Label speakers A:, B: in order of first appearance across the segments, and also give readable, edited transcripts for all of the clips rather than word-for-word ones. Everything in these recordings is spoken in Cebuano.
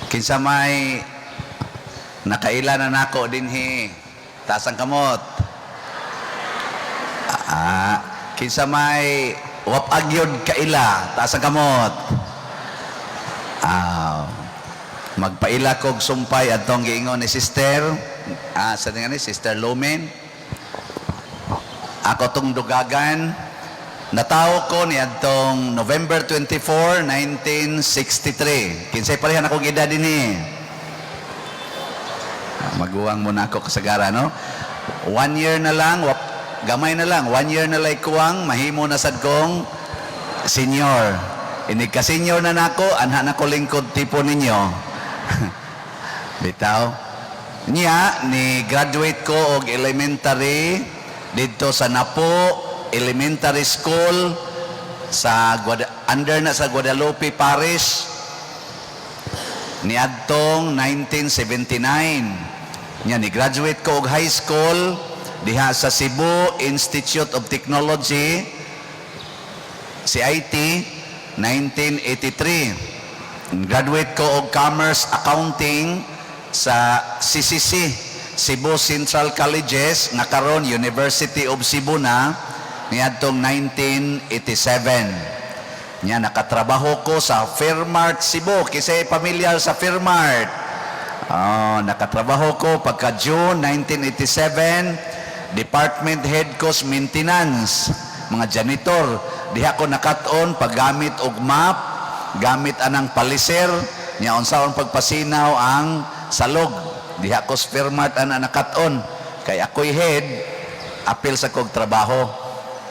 A: Kinsa may nakaila na nako dinhi? Taas ang kamot. Ah, kinsa may wa pa gyud kaila? Taas ang kamot. Ah, magpaila kog sumpay atong giingon ni Sister. Ah, sa nga ni Sister Lumen. Ako tong dugagan. Natawo ko ni adtong November 24, 1963. Kinsay parehan akong edad dinhi? Ah, maguwang mo na ako kasagara, no? One year na lang, gamay na lang, one year na lang kuwang, mahimo na sad kong senior. Inig ka senior na nako, anha na ko lingkod tipo ninyo. Bitaw. Niya, ni graduate ko og elementary dito sa Napo Elementary School sa under na sa Guadalupe Parish niadtong 1979. Nya ni graduate ko og high school diha sa Cebu Institute of Technology, CIT, 1983. Graduate ko og Commerce Accounting sa CCC, Cebu Central Colleges, nga karon University of Cebu na, niadtong 1987. Nya nakatrabaho ko sa Fairmart Cebu. Kinsay familiar sa Fairmart? Oh, nakatrabaho ko pagka June 1987, department head ko sa maintenance, mga janitor. Diha ko nakat-on paggamit og mop, gamit anang paliser, nya unsaon pagpasinaw ang salog. Diha ko sa Fairmart ana nakat-on. Kay ako'y head, apil sa kog trabaho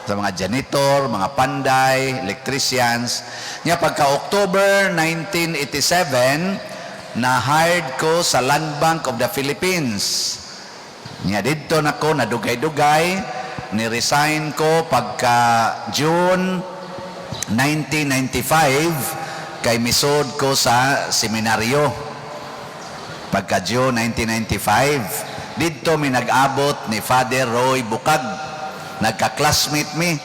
A: sa mga janitor, mga panday, electricians. Nya pagka October 1987, na-hired ko sa Land Bank of the Philippines. Nya didto nako nadugay-dugay, ni-resign ko pagka June 1995 kay misud ko sa seminaryo. Pagka June 1995, didto mi nag-abot ni Father Roy Bukag. Nagka-classmate mi.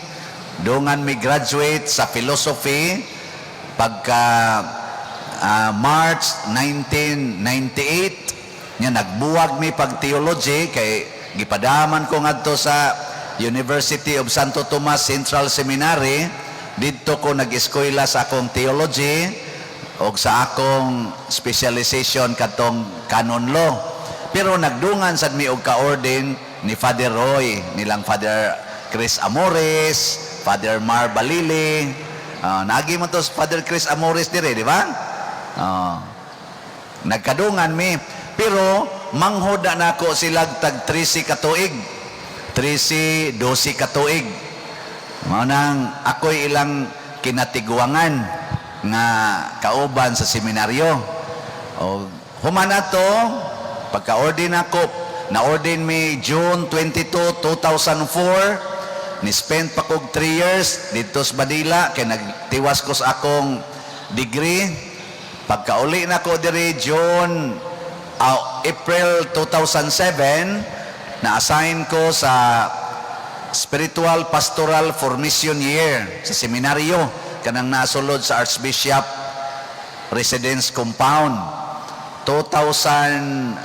A: Dungan mi graduate sa philosophy pagka March 1998. Nya nagbuwag mi pag theology kay gipadaman ko ngadto sa University of Santo Tomas Central Seminary. Didto ko nag-eskwela sa akong theology og sa akong specialization katong canon law. Pero nagdungan sad mi og ka-ordain ni Father Roy, nilang Father Chris Amores, Father Mar Balili. Naagi mo to sa Father Chris Amores dire, di ba? Nagkadungan mi. Pero manghod na nako sila tag 13 ka tuig. 13, 12 ka tuig. Mao nang ako'y ilang kinatiguangan nga kauban sa seminaryo. O human na to, pagka-ordain ako, na-ordain mi June 22, 2004, ni-spend pa kog 3 years dito sa Manila kay nagtiwas ko sa akong degree. Pagkauli na ko diri June, April 2007, na-assign ko sa Spiritual Pastoral Formation Year sa seminaryo kanang nasulod sa Archbishop Residence Compound 2007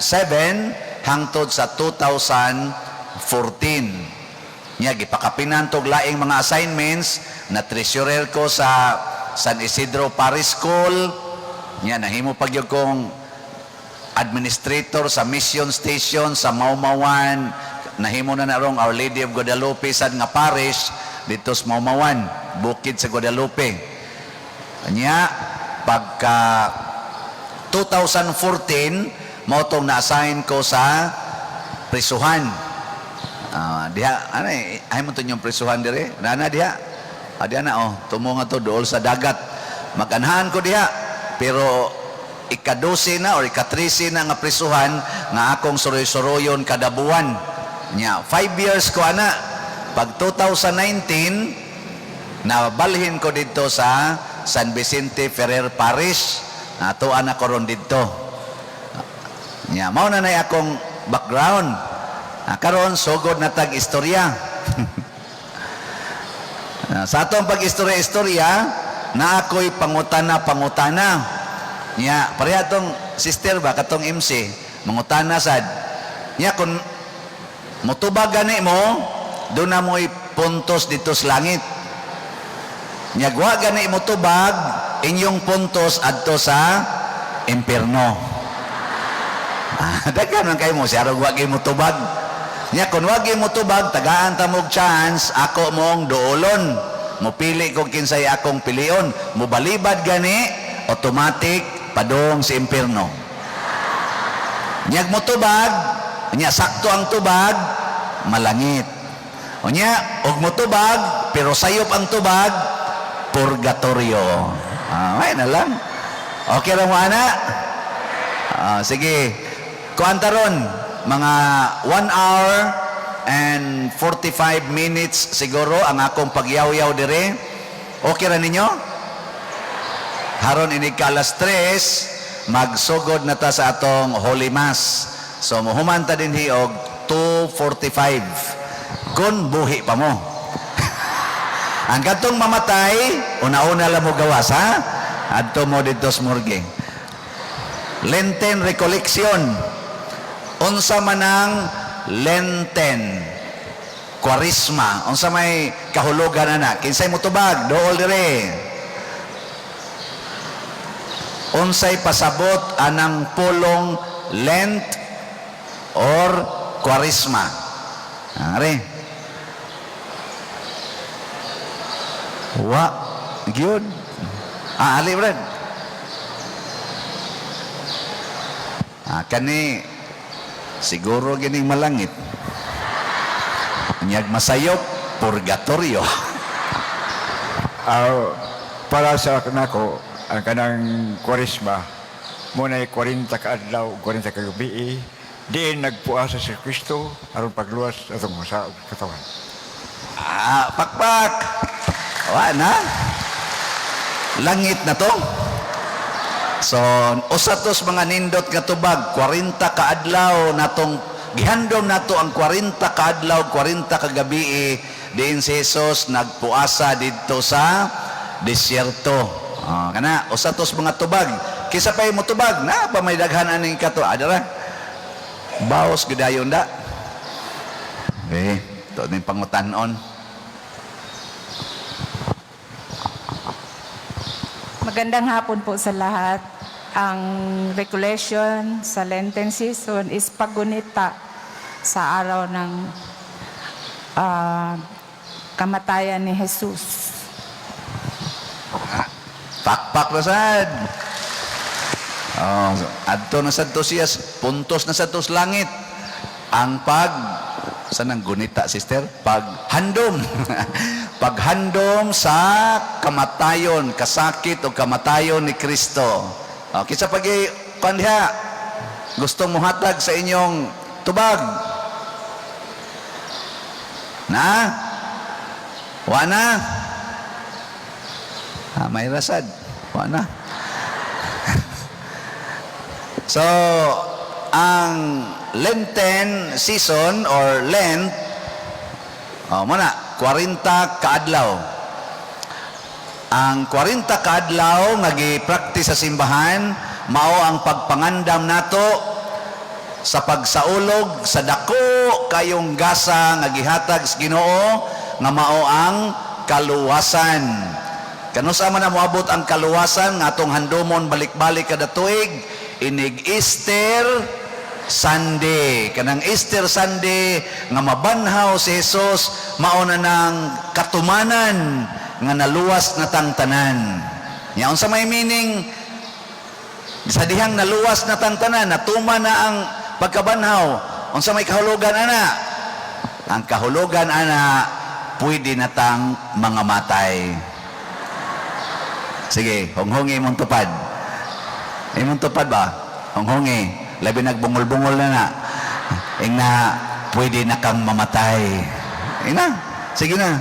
A: hangtod sa 2014. Nya gipakapinan tog laing mga assignments na treasurer ko sa San Isidro Parish School. Nya nahimo pa gyud kong administrator sa mission station sa Maumawan. Nahimo na narong Our Lady of Guadalupe sad nga parish dito sa Maumawan, bukid sa Guadalupe. Nya pagka 2014, mao tong na-assign ko sa prisuhan. Ah, diha ano eh, ay mo to yung prisuhan dire. Nana diha. Ah, diha na oh, tumo nga to dool sa dagat. Maganhan ko diha. Pero ika-12 na or ika-13 na nga prisuhan nga akong suroy-suroyon kada buwan. Nya, 5 years ko ana. Pag 2019, nabalhin ko dito sa San Vicente Ferrer Parish. Natuan na ko ron dito. Nya, mao na nay akong background. Ah, karon sugod na tag istorya. Ah, sa atong pag-istorya-istorya, na ako'y pangutana-pangutana. Nya, pareha tong sister ba, katong MC, mangutana sad. Nya, kung mutubag gani mo, duna mo'y puntos didto sa langit. Nya wa gani mo tubag, inyong puntos adto sa impierno. Ah, daghan man kayo mo, siya wa mo tubag. Nya kung wa mo tubag, tagaan ta mo'g chance, ako mong duolon. Mupili kog kinsay akong pilion. Mubalibad gani, automatic padong sa impierno. Nyag mo tubag, nya sakto ang tubag, malangit. Unya, og mo tubag, pero sayop ang tubag, purgatorio. Ah, ay na lang. Okay ra mo ana? Ah, sige. Kuan ron, mga 1 hour and 45 minutes siguro ang akong pagyaw-yaw dire. Okay ra ninyo? Haron inig ka alas 3, magsugod na ta sa atong Holy Mass. So muhuman ta dinhi og 2:45. Kung buhi pa mo. Ang katong mamatay, una-una lang mo gawas, ha? Adto mo didto sa morgue. Lenten recollection. Unsa man ang Lenten? Kwarisma. Unsa may kahulugan ana? Kinsay motubag? Dool dire. Unsay pasabot anang pulong Lent or Kwarisma? Are. Wa gyud. Ah, ali brad. Ah, kani siguro gining malangit. Nyag masayop purgatorio.
B: Ah, para sa nako ang kanang Kwaresma mo na 40 ka adlaw 40 ka gabi diin nagpuasa si Kristo aron pagluwas atong sa katawan.
A: Ah, pakpak. Wa na. Langit na to. So, usa tos mga nindot nga tubag, 40 ka adlaw natong gihandom nato ang 40 ka adlaw, 40 ka gabi diin si Jesus nagpuasa didto sa disyerto. Oh, kana usa tos mga tubag. Kisa pay mo tubag na pa may daghan aning kato adara. Baos gidayon da. Eh, to ning pangutan-on.
C: Magandang hapon po sa lahat. Ang recollection sa Lenten season is paggunita sa araw ng kamatayan ni Jesus.
A: Pakpak na sad. Oh, adto na sad to siya, puntos na sad to sa langit. Ang pag sa nang gunita, sister, paghandom. Paghandom sa kamatayon, kasakit o kamatayon ni Kristo. Oh, kinsa pagi kandiha gustong muhatag sa inyong tubag. Na? Wa na? Ah, may rasad. Wa na. So, ang Lenten season or Lent, oh, muna, 40 kaadlaw. Ang 40 kaadlaw nga gi-practice sa simbahan, mao ang pagpangandam nato sa pagsaulog sa dako kayong gasa nga gihatag sa Ginoo nga mao ang kaluwasan. Kanusa man na moabot ang kaluwasan nga atong handomon balik-balik kada tuig inig Easter Sunday. Kanang Easter Sunday nga mabanhaw si Jesus, mao na nang katumanan nga naluwas na tang tanan. Nya unsa may meaning sa dihang naluwas na tang tanan, natuma na ang pagkabanhaw? Unsa may kahulugan ana? Ang kahulugan ana, pwede na tang mga matay. Sige, honghongi imong tupad. Imong tupad ba? Honghongi. Labi nagbungol-bungol na na. Ingna, pwede na kang mamatay. Ingna, sige na.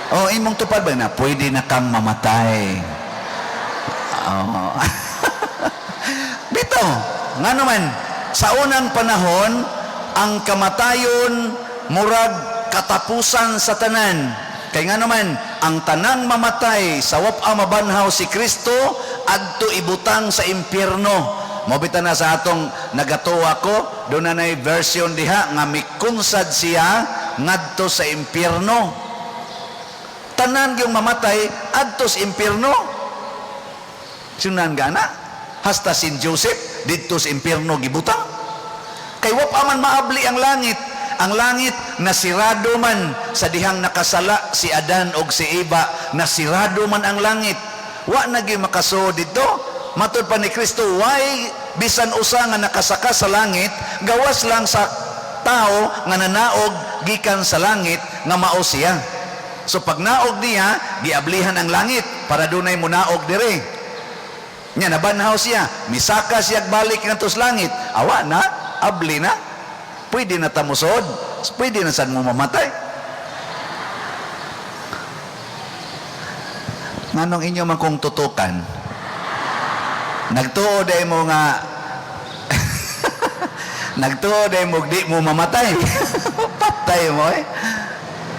A: O, imong tupad ba na? Pwede na kang mamatay. Oh. Bitaw, nga naman, sa unang panahon, ang kamatayon murag katapusan sa tanan. Kay nga naman, Ang tanang mamatay sa wa pa mabanhaw si Kristo adto ibutang sa impyerno. Mao bitaw na sa atong nagatuwa ko, doon na version diha nga mikunsad siya ngadto sa impyerno. Tanan yung mamatay adto sa impyerno. Sunan gana hasta Saint Joseph didto sa impyerno gibutang. Kay wa pa man maabli ang langit. Ang langit nasirado man sa dihang nakasala si Adan og si Eva, nasirado man ang langit. Wa na gyud makasuod didto. Matud pa ni Kristo, why bisan usa nga nakasaka sa langit, gawas lang sa tao nga nanaog gikan sa langit nga mao siya. So pag naog niya, giablihan ang langit para dunay munaog dire. Nya nabanhaw siya, misaka siya balik ngadto sa langit. Awa na, abli na. Pwede na ta mosod, pwede na sad mo mamatay. Nganong inyo man kong tutukan? Nagtuo day mo nga nagtuo day mo di mo mamatay. Patay mo eh.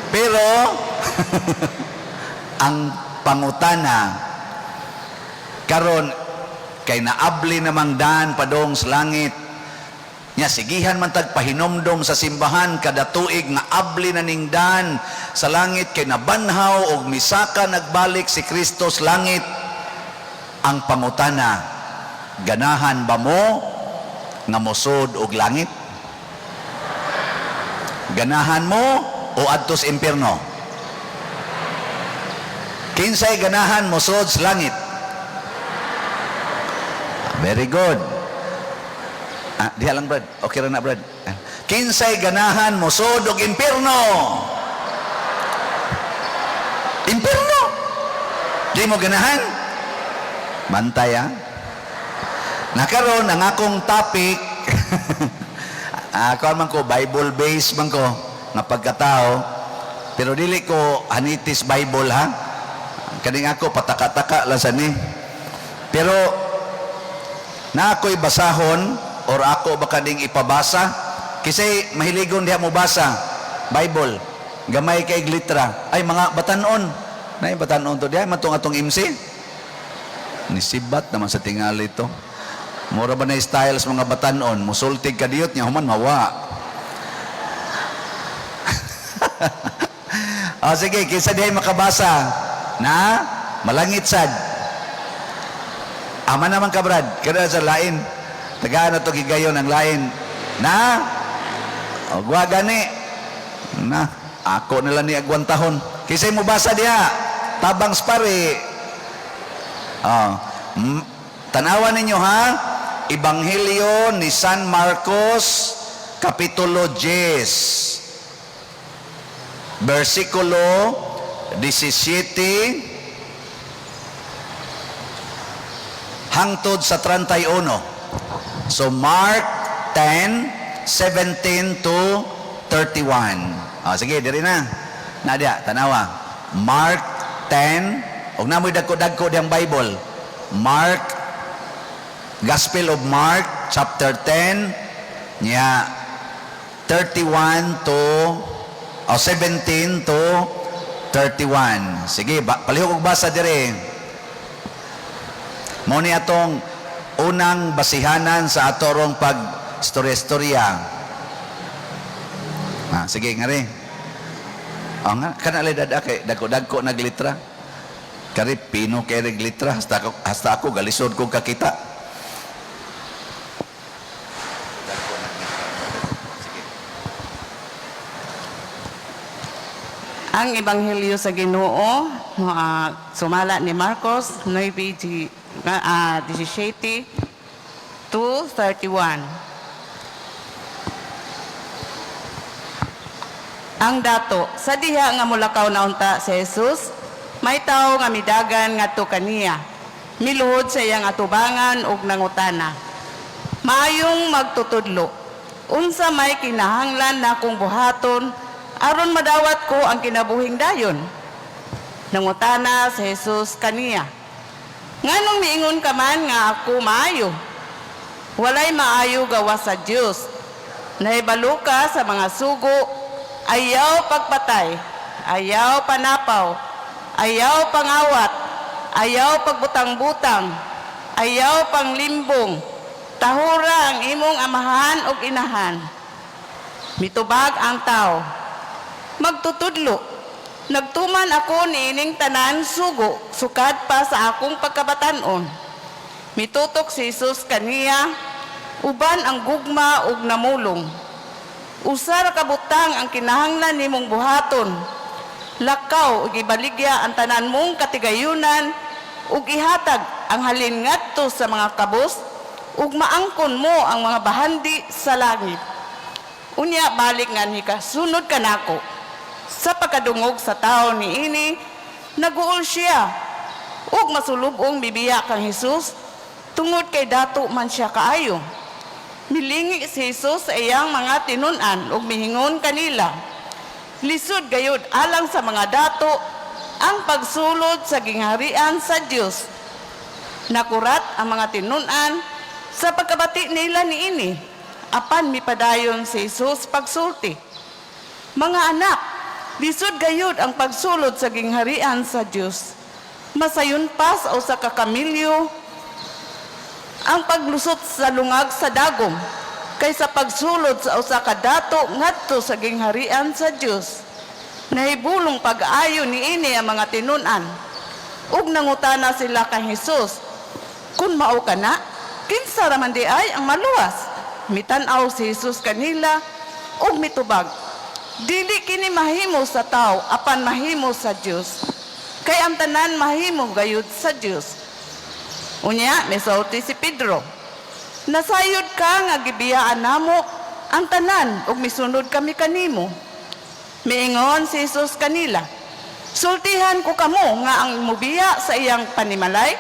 A: Pero ang pangutana karon kay naabli namang daan padong sa langit. Nya sigihan man tag pahinomdom sa simbahan kada tuig nga abli na ning daan sa langit kay nabanhaw og misaka nagbalik si Kristo sa langit. Ang pangutana, ganahan ba mo nga mosud og langit? Ganahan mo o adto sa impierno? Kinsay ganahan mosud sa langit? Very good. Ah, diha lang, Brad. Okay ra na, Brad. Ah. Kinsay ganahan mosud og impierno? Impierno? Di mo ganahan? Bantay, ha? Nakaroon ang akong topic, ako man ko, Bible based man ko, nga pagkatao, pero dili ko hanitis Bible, ha? Kaning ako, pataka-taka lang sa ni. Pero, na ako'y basahon, or ako baka ding ipabasa, kasi mahiligon diha mo basa, Bible, gamay kay litra, ay mga batanon, na batanon to diha, matong atong MC. Nisibat naman sa tingali to. Mura ba na styles mga batanon, musultig ka diyot niya, human mawa. O sige, kinsa dihay makabasa na malangit sad. Ama naman ka, Brad, kada sa lain. Tagaan na to gigayon ang lain. Na? O gwa gani. Na, ako nila ni agwantahon. Kinsay mo basa diha? Tabang spare. Oh. Tanawan ninyo ha. Ebanghelyo ni San Marcos Kapitulo 10 versikulo 17 hangtod sa 31. So Mark 10, 17 to 31. Ah, sige, diri na. Nadia, tanawa. Mark 10, og namoy dagko-dagko diyang Bible. Mark, Gospel of Mark, chapter 10, niya 31 to, oh, 17 to 31. Sige, palihog og basa dire. Mao ni atong unang basihanan sa atorong pag istorya-istorya. Ah, sige nga rin. Oh, nga, kana lay dada kay dagko-dagko naglitra. Kari pino kay litra hasta ako galisod kog kakita.
D: Ang Ebanghelyo sa Ginoo sumala ni Marcos 9:17 to 31. Ang dato sa diha nga mulakaw na unta si Jesus, may tawo nga midagan ngadto kaniya. Miluhod sa iyang atubangan ug nangutana. Maayong magtutudlo, unsa may kinahanglan nakong buhaton aron madawat ko ang kinabuhing dayon? Nangutana si Jesus kaniya. Nganong miingon ka man nga ako maayo? Walay maayo gawas sa Dios. Nahibalo ka sa mga sugo, ayaw pagpatay, ayaw panapaw, Ayaw pangawat, ayaw pagbutang-butang, ayaw panglimbong, tahura ang imong amahan ug inahan. Mitubag ang tao, "Magtutudlo, nagtuman ako niining tanan sugo sukad pa sa akong pagkabatanon." Mitutok si Jesus kaniya, "Uban ang gugma ug namulong. Usa ra ka butang ang kinahanglan nimong buhaton. Lakaw ug ibaligya ang tanan mong katigayunan ug ihatag ang halin ngadto sa mga kabos ug maangkon mo ang mga bahandi sa langit. Unya balik nganhi ka, sunod ka nako." Sa pagkadungog sa tao niini, naguol siya ug masulub-ong mibiya kang Jesus tungod kay dato man siya kaayo. Milingi si Jesus sa iyang mga tinun-an ug miingon kanila, "Lisod gayud alang sa mga dato ang pagsulod sa gingharian sa Dios." Nakurat ang mga tinun-an sa pagkabati nila niini. Apan mipadayon si Jesus pagsulti, "Mga anak, lisod gayud ang pagsulod sa gingharian sa Dios. Masayon pa sa usa ka kamilyo ang paglusot sa lungag sa dagom kaysa pagsulod sa usa ka dato ngadto sa gingharian sa Dios." Nahibulong pag-ayo niini ang mga tinun-an. Ug nangutana sila kang Jesus, "Kung mao kana, kinsa ra man diay ang maluwas?" Mitan-aw si Jesus kanila ug mitubag, "Dili kini mahimo sa tao, apan mahimo sa Dios. Kay ang tanan mahimo gayud sa Dios." Unya, misulti si Pedro, "Nasayod ka nga gibiyaan namo ang tanan ug misunod kami kanimo." Miingon si Jesus kanila, "Sultihan ko kamo nga ang mubiya sa iyang panimalay,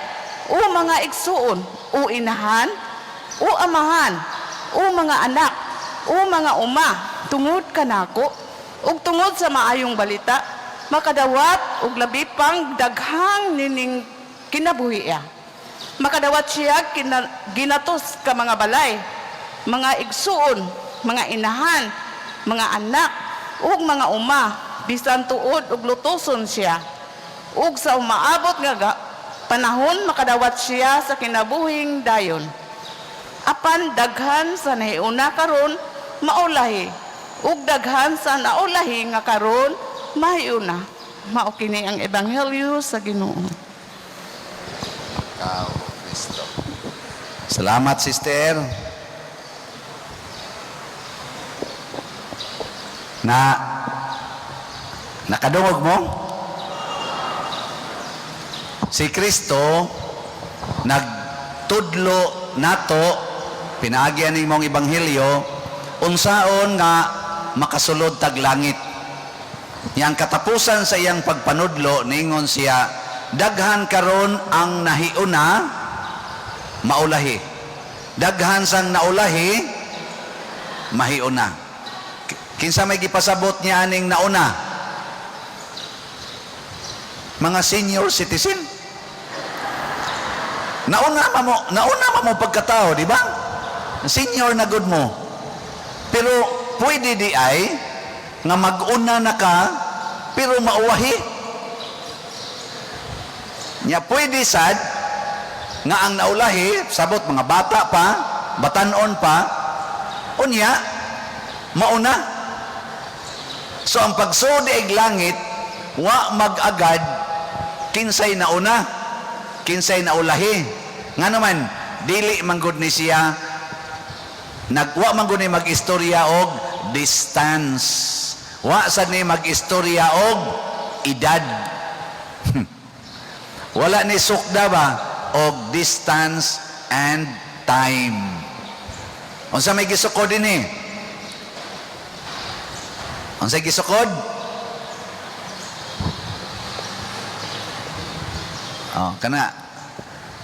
D: o mga igsuon, o inahan, o amahan, o mga anak, o mga uma, tungod kanako, ug tungod sa maayong balita, makadawat og labi pang daghang nining kinabuhiya. Makadawat siya ginatos ka mga balay, mga igsuon, mga inahan, mga anak, ug mga uma, bisan tuod ug lutuson siya. Ug sa umaabot nga panahon makadawat siya sa kinabuhing dayon. Apan daghan sa nahiuna karon maulahi, ug daghan sa naulahi nga karon mahiuna." Mao kini ang ebanghelyo sa Ginoo.
A: Ikaw, Kristo. Salamat, sister. Na nakadungog mo? Si Kristo nagtudlo nato pinaagi ani mong ebanghelyo unsaon nga makasulod tag langit. Yang katapusan sa iyang pagpanudlo, ningon siya, "Daghan karon ang nahiuna, maulahi. Daghan sang naulahi, mahiuna." Kinsa may gipasabot niya aning nauna? Mga senior citizen. Nauna ma mo pagkatao, di ba? Senior na gud mo. Pero pwede di ay nga mag-una na ka pero mauwahi. Nya pwede sad nga ang naulahi, sabot mga bata pa, batanon pa, unya mauna. So ang pagsulod ig langit wa mag-agad kinsay nauna, kinsay naulahi. Nga naman dili manggod ni siya nagwa man gud ni mag-istorya og distance. Wa sad ni mag-istorya og edad. Wala ni sukda ba og distance and time. Unsa may gisukod dinhi? Unsa gisukod? Oh, kana.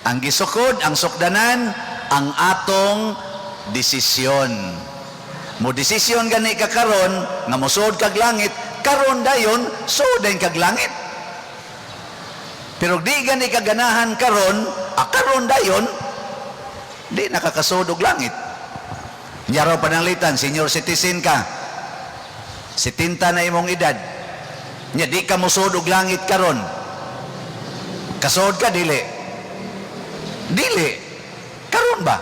A: Ang gisukod, ang sukdanan, ang atong desisyon. Mo desisyon gani ka karon nga mosuod kag langit, karon dayon suod dayon kag langit. Pero di gani ka ganahan karon, karon dayon di nakakasuod og langit. Yaraw pananglitan, senior citizen ka. 70 na imong edad. Nya di ka mosuod og langit karon. Makasuod ka, dili? Dili. Karon ba?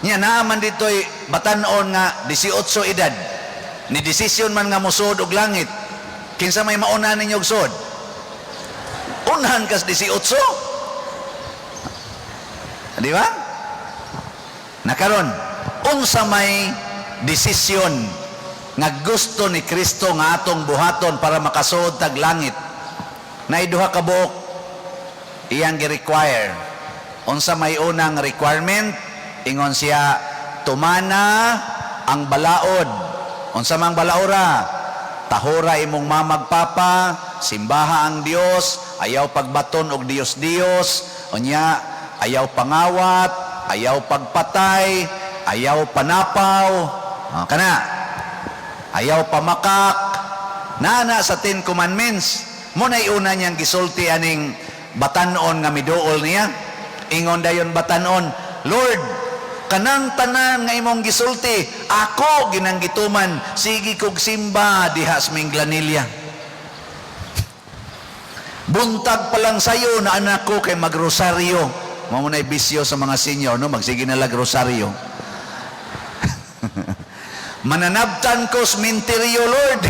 A: Nya naa man dito'y batanon nga 18 edad. Ni desisyon man nga mosuod og langit. Kinsa may mauna ninyo og suod? Unahan kas 18. Di ba? Nakaron, unsa may desisyon nga gusto ni Kristo nga atong buhaton para makasuod tag langit? Naay duha ka buok iyang gi-require. Unsa may unang requirement? Ingon siya, tumana ang balaod. Unsa mang balaora? Tahura imong mamag papa, simbaha ang Dios, ayaw pagbaton og Dios-Dios, unya ayaw pangawat, ayaw pagpatay, ayaw panapaw, oh, kana. Ayaw pamakak. Nana sa Ten Commandments. Mo na'y una niyang gisulti aning batanon nga miduol niya. Ingon dayon batanon, "Lord, kanang tanan nga imong gisulti, ako ginang gituman, sige kog simba diha sa Minglanilla. Buntag pa lang sayo na anak ko kay magrosaryo." Mao mo na'y bisyo sa mga senior, no? Magsige na lag rosaryo. "Mananabtan ko sa minteryo, Lord.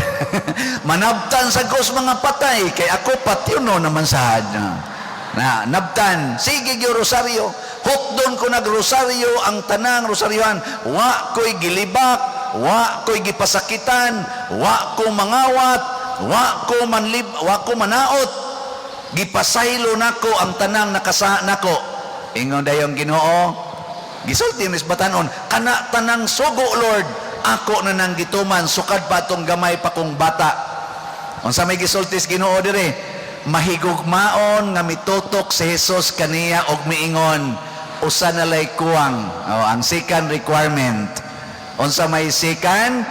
A: Manabtan sa ko sa mga patay, kay ako patyuno naman sa na nabtan. Sige gyud rosaryo. Hukdon ko nagrosaryo ang tanang rosaryohan. Wa ko'y gilibak, wa ko'y gipasakitan, wa ko mangawat, wa ko manlib, wa ko manaot. Gipasaylo nako ang tanang nakasa nako." Ingon dayong Ginoo, gisulti ni batanon, "Kana tanang sugo, Lord, ako na nang gituman sukad pa atong gamay pa kong bata." Unsa may gisulti sa Ginoo dire? Mahigugmaon nga mitutok si Jesus kaniya og miingon, "Usa na lay kuwang." Oh, ang second requirement. Unsa may second?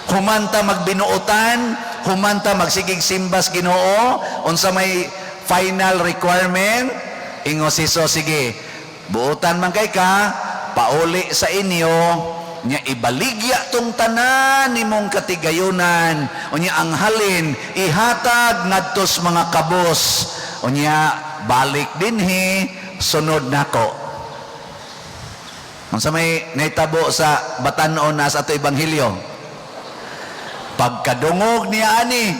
A: Humanta magbinuotan, humanta magsigig simbas Ginoo, unsa may final requirement? Ingon si Jesus, "Sige, buotan man kay ka, pauli sa inyo, nya ibaligya tong tanan nimong katigayunan, unya ang halin ihatag ngadto sa mga kabos, unya balik dinhi, sunod nako." Unsa may nahitabo sa batan-on na sa ato ebanghelyo? Pagkadungog niya ani,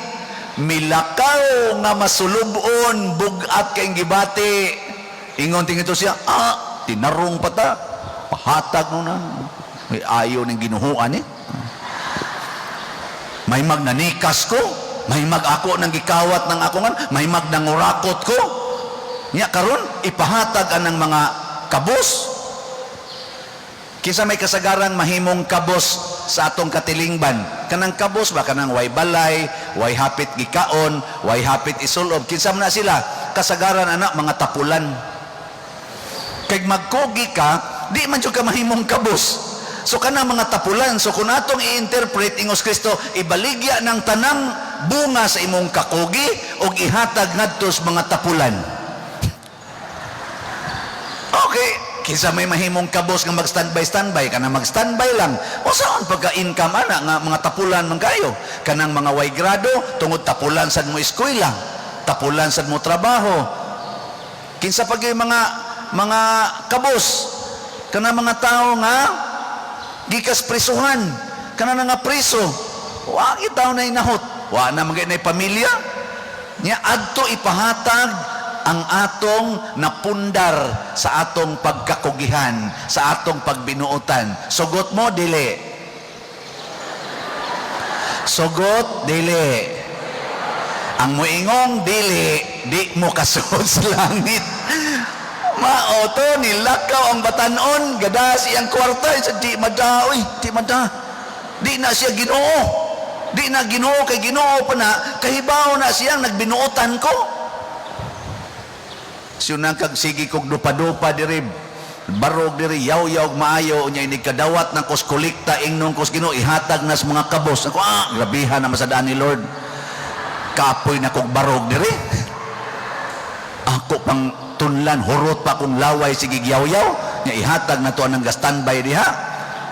A: milakaw nga masulubon, bugat kay gibati. Ingon tingito siya, "Ah, tinarong pa ta, pahatag no na. May ayo ning ginuhuan eh. May magnanikas ko, may mag ako nang gikawat ng ako ngan, may mag nangurakot ko. Nya karon ipahatag anang mga kabos." Kinsa may kasagaran mahimong kabos sa atong katilingban? Kanang kabos ba, kanang way balay, way hapit gikaon, way hapit isulob. Kinsa man na sila? Kasagaran anak mga tapulan. Kay magkugi ka, di man jud ka mahimong kabos. So kanang mga tapulan, so kung atong i-interpret, ingos Kristo, ibaligya ng tanang bunga sa imong kakugi og ihatag ngadto sa mga tapulan. Okay, kinsa may mahimong kabos nga mag-standby standby kana, mag-standby lang. O saan pagka income ana nga mga tapulan man kayo? Kanang mga way grado tungod tapulan sad mo eskwela, tapulan sad mo trabaho. Kinsa pag yung mga kabos? Kanang mga tao nga gikas prisuhan, kana nga preso. Wa tawo na inahot, wa na magay na pamilya. Nya adto ipahatag ang atong napundar sa atong pagkakugihan, sa atong pagbinuotan. Sugot mo, dili? Sugot, dili? Ang muingong dili, di mo kasuod sa langit. Mao to, nilakaw ang batanon, gada siyang kwarta, sa di mada, uy, di mada. Di na siya Ginoo. Di na Ginoo kay Ginoo pa na, kahibaw na siyang nagbinuotan ko. Siyunang kag sige kog dupa-dupa diri, barog diri, yaw-yaw maayo, unya inig kadawat ng kos kolekta, ingnon kos Ginoo, ihatag nas mga kabos. Ako, ah, grabihan na masadaan ni Lord. Kapoy na kog barog diri. Ako pang tunlan, hurot pa kong laway, sige yaw-yaw, nya ihatag na to ang standby diha.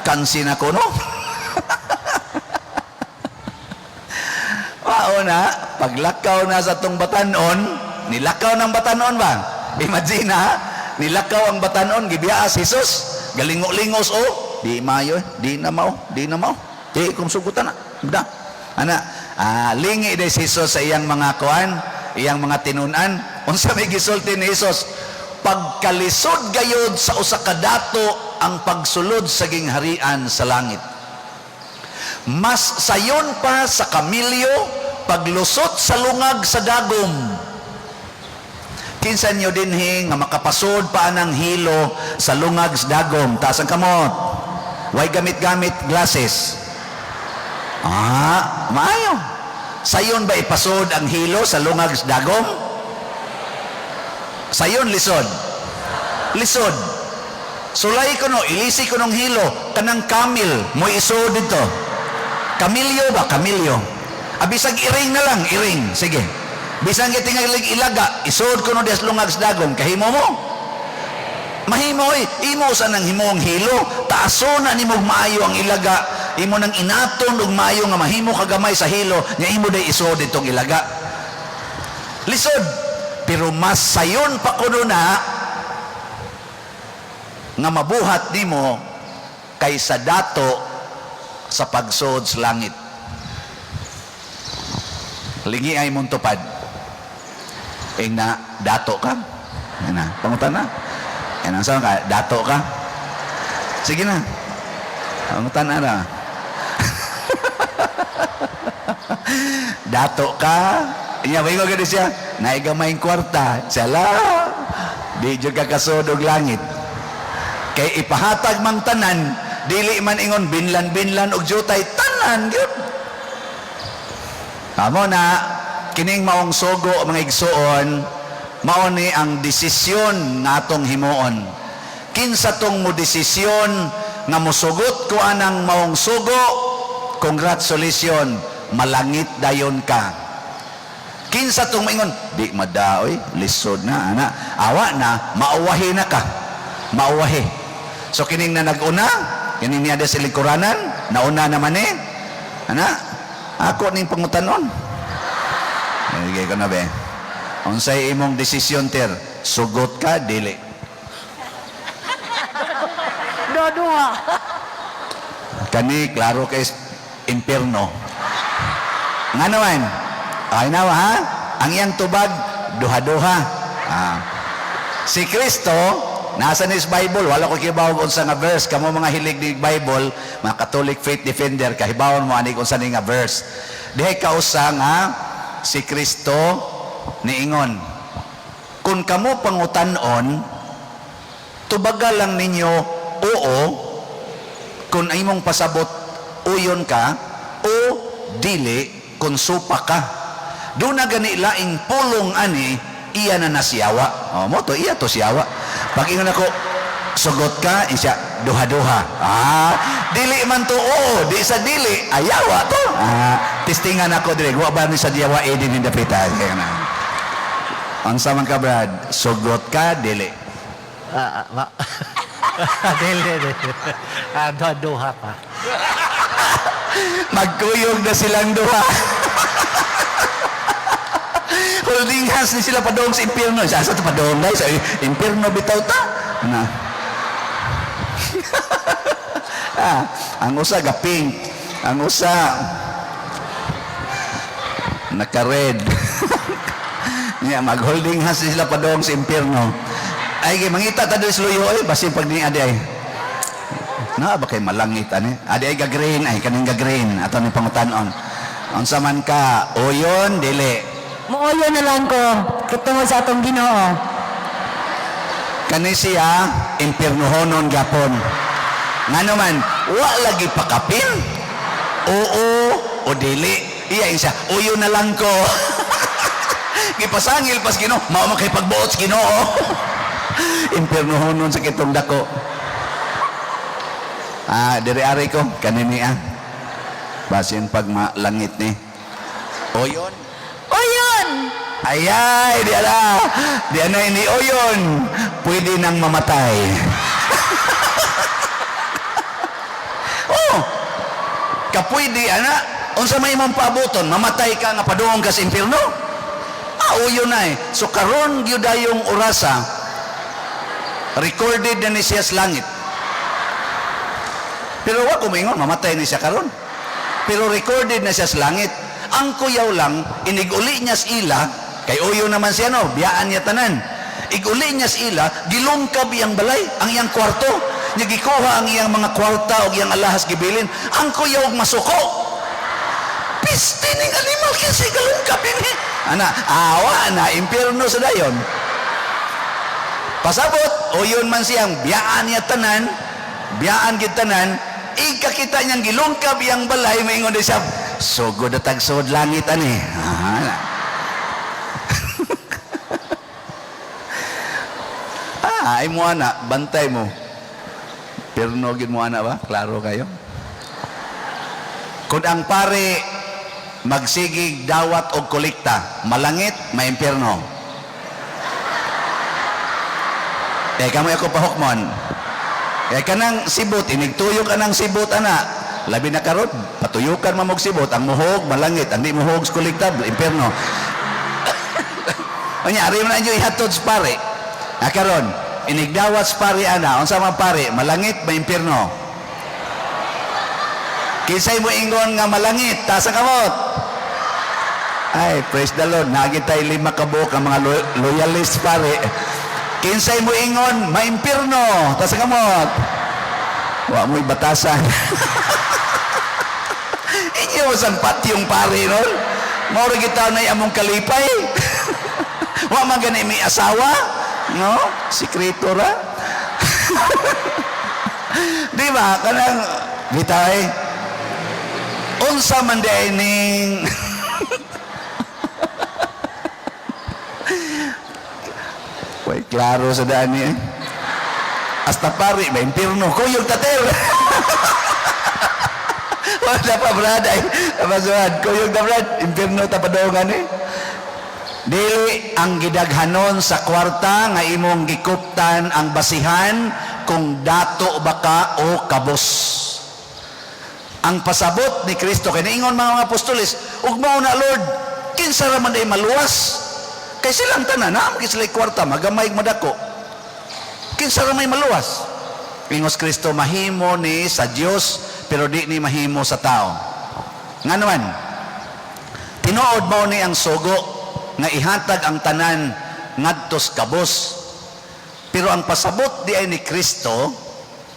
A: Kansi na ko, no? Mao na, paglakaw na sa tong batanon, Nilakaw ng batanon ba? Imagine ha, nilakaw ang batanon, gibiyaa si Jesus. Galingo-lingos oh, di mayo, eh. Di na mao, di na mao. Di kung sugutan na. Da. Ana, lingi day si Jesus sa iyang mga kuan, iyang mga tinunan. Unsa may gisulti ni Jesus? Pagkalisod gayod sa usa ka dato ang pagsulod sa gingharian sa langit. Mas sayon pa sa kamilyo paglusot sa lungag sa dagom. Kinsa nyo dinhi nga makapasod pa anang hilo sa lungag sa dagom? Taas ang kamot. Way gamit-gamit glasses. Ah, maayo. Sayon ba ipasod ang hilo sa lungag sa dagom? Sayon lisod. Lisod. Sulay ko no, ilisi ko nung hilo, kanang camel, mo isod dito. Kamilyo ba? Kamilyo. Abisag iring na lang, iring. Sige. Bisan gitingalig ilaga, isod ko no des lungag sa dagom, kahimo mo. Mahimo oy, imo sa nang himong hilo, taaso na nimo maayo ang ilaga, imo nang inaton og maayo nga mahimo kagamay sa hilo, nya imo day isod itong ilaga. Lisod, pero mas sayon pa kuno na nga mabuhat nimo kaysa dato sa pagsod sa langit. Lingi ay mong tupad. Ing na, dato ka. Ing na, pangutan na. Ing na, saan ka? Dato ka. Sige na. Pangutan na na. Dato ka. Inya, maingo gani siya. Naigamay kwarta. Sala. Di jud ka kasod og langit. Kay ipahatag mang tanan, dili man ingon binlan-binlan og jutay, tanan gyud. Amo na kining maong sugo mga igsuon, mao ni ang desisyon nga atong himuon. Kinsa tong mo desisyon nga mosugot ko anang maong sugo, congratulations, malangit dayon ka. Kinsa tong maingon, di madaoy, lisod na ana, awa na, mauwahi na ka. Mauwahi. So kining na nag-una, kining niya sa lingkuranan, nauna naman eh. Ana, ako ning pangutanon. Sige ko na be. Unsay imong desisyon ter? Sugot ka dili?
E: Duha-duha.
A: Kani klaro kay impierno. Nga naman? Ay nawa ha? Ang iyang tubag duha-duha. Ah. Si Kristo nasa ni sa Bible, wala ko kibaw unsa nga verse. Kamo mga hilig ni Bible, mga Catholic faith defender, kahibawon mo ani unsa ni nga verse. Dihay kausa nga si Kristo niingon, kung kamo pangutan-on, tubaga lang ninyo oo kung imong pasabot uyon ka, o dili kung supa ka. Doon na gani laing pulong ani, iya na nasiyawa. O, mo to, iya to siyawa. Pag ingon ako, sugot ka, isya, duha-duha. Ah, dili man to, oo, di sa dili, ayawa to. Ah, testingan ako dili, wa ba ni sa diyawa eh, din dapita. Kaya na. Unsa man ka, Brad? Sugot ka, dili.
E: Ah, ah, ma. Dili, dili. Ah, duha-duha pa.
A: Magkuyog na silang duha. Holding hands ni sila padong sa impyerno. Sa asa to padong guys? Sa impyerno bitaw ta. Na. Ah, ang usa ga pink, ang usa naka-red. Nya mag-holding hands ni sila padong sa impyerno. Ay kay mangita ta diri sa luyo ay basin pag ni adi ay. Na ba kay malangit ani? Adi ay ga-green ay kaning ga-green ato ni pangutanon. Unsa man ka? Uyon dili.
F: Muuyo na lang ko kitungod sa atong Ginoo.
A: Kani siya impiernohonon gapon. Ngano man, wa lagi pakapin. Oo o dili. Iya siya, uyo na lang ko. Gipasangil pas Ginoo, mao man kay pagbuot sa Ginoo. Impiernohonon sa kitong dako. Ah, diri ari ko kanini ah. Basin pag malangit ni. Oyon.
F: Uyon!
A: Ayay, di ala. Di ana ini oyon. Pwede nang mamatay. Oh. Kapwede ana. Unsa may imong paaboton, mamatay ka nga padung ka sa impierno? Ah, uyo na eh. So karon gyud yung orasa, recorded na ni siya sa langit. Pero wa ko moingon mamatay ni siya karon. Pero recorded na siya sa langit. Ang kuyaw lang, inig-uli niya sa ila, kay uyo naman siya no, biyaan niya tanan. Iguli niya sa ila, gilungkab iyang balay, ang iyang kwarto. Nya gikuha ang iyang mga kwarta o iyang alahas gibilin. Ang kuyaw og masuko. Piste ning animal kasi galungkab ini. Ana, awa na, impyerno sa dayon. Pasabot, uyon man siyang biyaan niya tanan, biyaan gid tanan, ikakita niyang gilungkab iyang balay, maingon di siya, sugod na tagsod langit ani. Ah, ah, ay mo ana, bantay mo. Pero gid mo ana ba? Klaro kayo? Kung ang pare magsigig dawat og kolekta, malangit, maimpierno. Eh, kamo ako pahukmon. Eh, kanang sibot, inigtuyo ka ng sibot, ana. Labi na karon, patuyukan man mog sibot, ang muhog, malangit, ang di muhog sa kolekta, impierno. Unya, ari man na ihatod sa pare. Ah, karon, inigdawat sa pare, ana, unsa man pare, malangit, maimpierno. Kinsay mo ingon nga malangit, taas ang kamot. Ay, praise the Lord. Nagi tayo 5 ka buok ang mga loyalist pare. Kinsay mo ingon, maimpirno, taas ang kamot. Wa mo'y batasan. Inyo sang patyong pare nun. Maura kita na among kalipay. Wa man gani may asawa, no? Sikreto ra. Di ba? Kanang bitay. Unsa man di ning Way klaro sa daan niya. Hasta pare, may impirno. Kuyog tater. Wala pa, brad. Ay, tapasuhan. Kuyog ta, brad. Impirno ta padongan eh. Dili ang gidaghanon sa kwarta nga imong gikuptan ang basihan kung dato ba ka o kabos. Ang pasabot ni Kristo kay niingon mga apostoles, ug mao na Lord, kinsa ra man day maluwas? Kay silang tanan naa man sila'y kwarta, magamay madako. Kinsa ra may maluwas? Ingos Kristo, mahimo ni sa Dios pero di ni mahimo sa tao. Ngano man? Tinuod mao ni ang sugo nga ihatag ang tanan ngadto sa kabos. Pero ang pasabot di ay ni Kristo,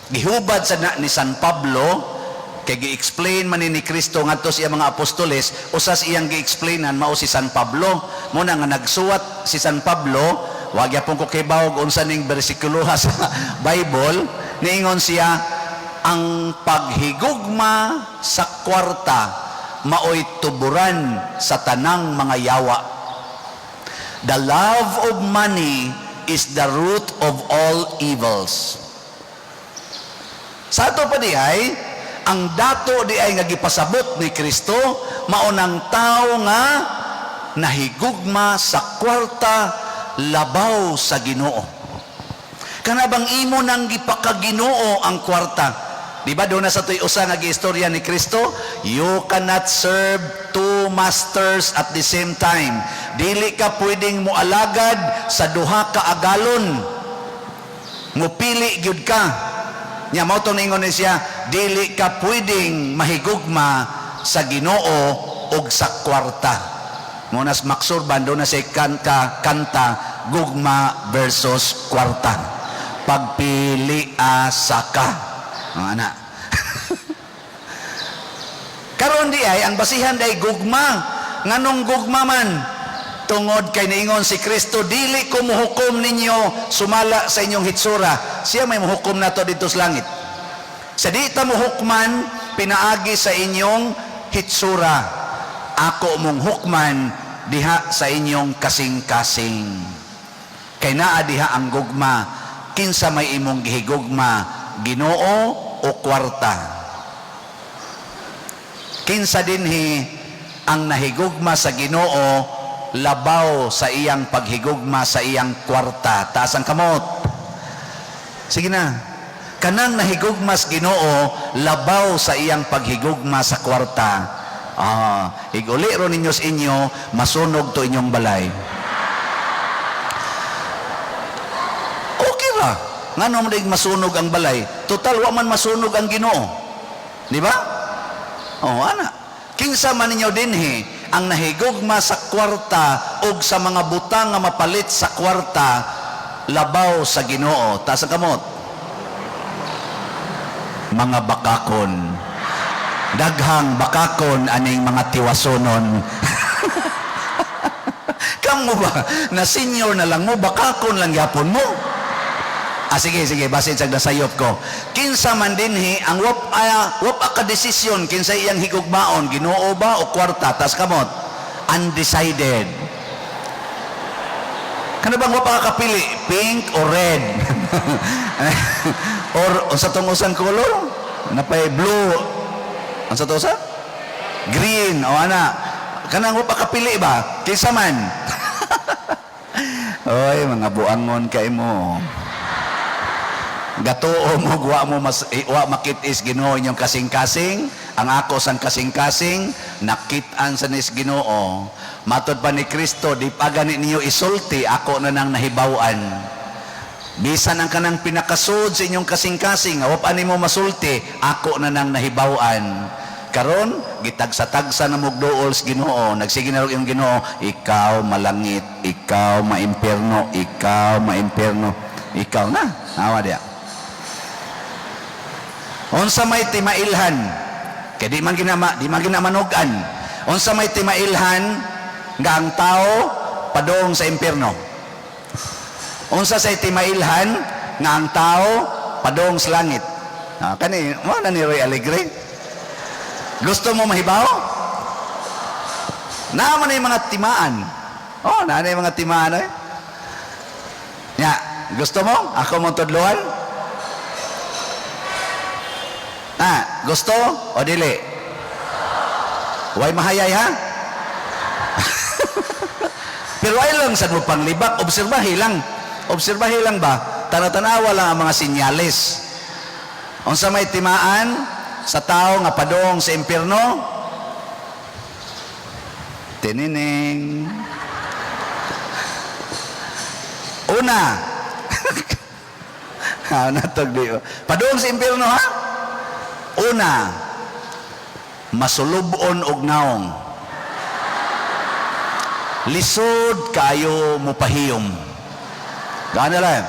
A: gihubad sa na ni San Pablo, kay gi-explain man ni Kristo ngadto sa iyang mga apostoles, usas iyang gi-explainan mao si San Pablo. Muna nga nagsuwat si San Pablo, wag yapon ko kibawog unsa ning bersikuloha sa Bible, niingon siya ang paghigugma sa kwarta maoy tuburan sa tanang mga yawa. The love of money is the root of all evils. Sa ato pa di ay, ang dato di ay nga gipasabot ni Kristo, mao nang tao nga nahigugma sa kwarta labaw sa Ginoo. Kana bang imo nang gipakaginoo ang kwarta? Di ba doon na sa tuy usa nga giistorya ni Kristo? You cannot serve two masters at the same time. Dili ka pwedeng moalagad sa duha ka agalon. Mupili gyud ka. Nya mao to ningon ni siya, dili ka pwedeng mahigugma sa Ginoo ug sa kwarta. Mo nas maksurban doon na siya kanta, kanta gugma versus kwarta. Pagpili asa ka. Mga anak. Karon di ay ang basihan day gugma. Nganong gugma man? Tungod kay niingon si Kristo, dili ko muhukom ninyo sumala sa inyong hitsura. Siya may muhukom nato dito sa langit. Sa di ta muhukman, pinaagi sa inyong hitsura. Ako mong hukman diha sa inyong kasing-kasing. Kay naa diha ang gugma. Kinsa may imong gihigugma, Ginoo o kwarta? Kinsa dinhi ang nahigugma sa Ginoo labaw sa iyang paghigugma sa iyang kwarta? Taas ang kamot. Sige na. Kanang nahigugma sa Ginoo labaw sa iyang paghigugma sa kwarta. Ah, iguli ro ninyo sa inyo, masunog to inyong balay. ra. Ngano man diay masunog ang balay? Total wa man masunog ang Ginoo. Di ba? Oh, ana. Kinsa man ninyo dinhi ang nahigugma sa kwarta og sa mga butang nga mapalit sa kwarta labaw sa Ginoo? Taas ang kamot. Mga bakakon. Daghang bakakon aning mga tiwasonon. Kamo ba na senior na lang mo, bakakon lang yapon mo? Ah, sige, sige, basin sa nasayop ko. Kinsa man dinhi ang wap ka desisyon kinsa iyang higugmaon, Ginoo ba o kwarta? Tas kamot. Undecided. Kano bang wa pa ka kapili, pink or red? Or unsa tong usang color? Napay blue. Unsa to usa? Green o ana. Kanang wa pa kapili ba? Kinsa man? Oy, mga buangon kay mo. Gatuo mo, wa mo mas eh, wa makit-is Ginoo inyong kasing-kasing. Ang ako sang kasing-kasing nakit-an sa nis Ginoo. Matod pa ni Kristo, di pa gani ninyo isulti, ako na nang nahibaw-an. Bisan ang kanang pinakasud sa inyong kasing-kasing, wa pa nimo masulti, ako na nang nahibaw-an. Karon gitagsa-tagsa na mo og duol sa Ginoo. Nagsige na yung Ginoo, ikaw malangit, ikaw maimpierno, ikaw maimpierno, ikaw na. Awa diya. Unsa may timailhan? Kay di man ginamanugan. Unsa may timailhan nga ang tao padong sa impierno? Unsa say timailhan nga ang tao padong sa langit? Ah, kani mo na ni Roy Alegre. Gusto mo mahibaw? Naa man na yung mga timaan. Oh, naa na yung mga timaan eh. Nya, gusto mo? Ako mong tudluan? Ah, gusto o dili? Way mahayay ha? Pero ay lang sa mo panglibak, obserbahi lang. Obserbahi lang ba? Tanaw-tanawa lang ang mga sinyales. Unsa may timaan sa tao nga padong sa impierno? Tinining. Una. Ha, natog di. Padong sa impierno ha? Una, masulubon og naong. Lisod kayo mupahiyom. Gaano lang?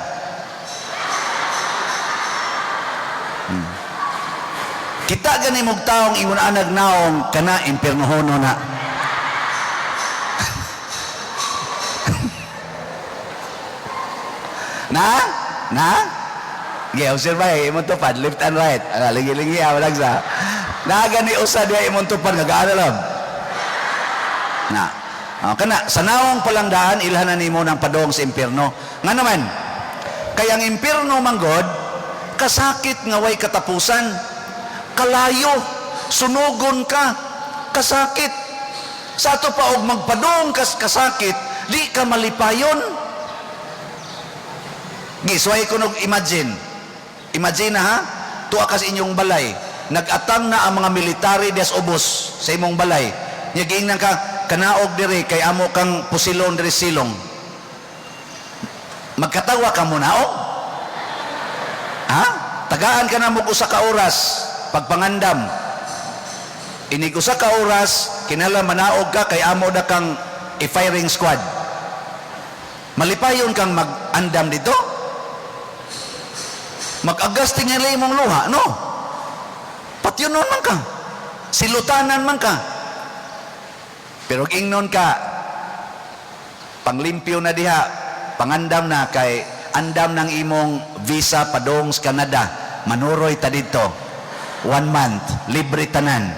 A: Kita gani mong taong ingon anag naong kana impiernohono na. Na? Na? Okay, observe eh, imong tupad, left and right. Ala, lingi-lingi, ah, walang sa. Na gani usa diya imong tupad, nga gaano lang. Na. Oh, kana, sa naong palangdaan, ilhan na nimo ng padong sa impierno. Nga naman, kay ang impierno manggod, kasakit nga way katapusan, kalayo, sunugon ka, kasakit. Sa ato pa og magpadong kas kasakit, di ka malipayon. Gisuway ko nog imagine. Imagine na ha, tuwa ka sa inyong balay, nag-atang na ang mga military des ubos sa imong balay. Nya giingnan ka, kanaog diri kay amo kang pusilon diri silong. Magkatawa ka mo naog? Ha? Tagaan ka na mo usa ka oras pagpangandam. Inig usa ka oras kinahanglan manaog ka kay amo na kang i-firing squad. Malipayon kang mag-andam dito? Mag-agas tingali imong luha, no? Patyonon man ka. Silutanan man ka. Pero ingnon ka, panglimpyo na diha, pangandam na kay andam ng imong visa padong sa Canada, manuroy ta dito. 1 month, libre tanan.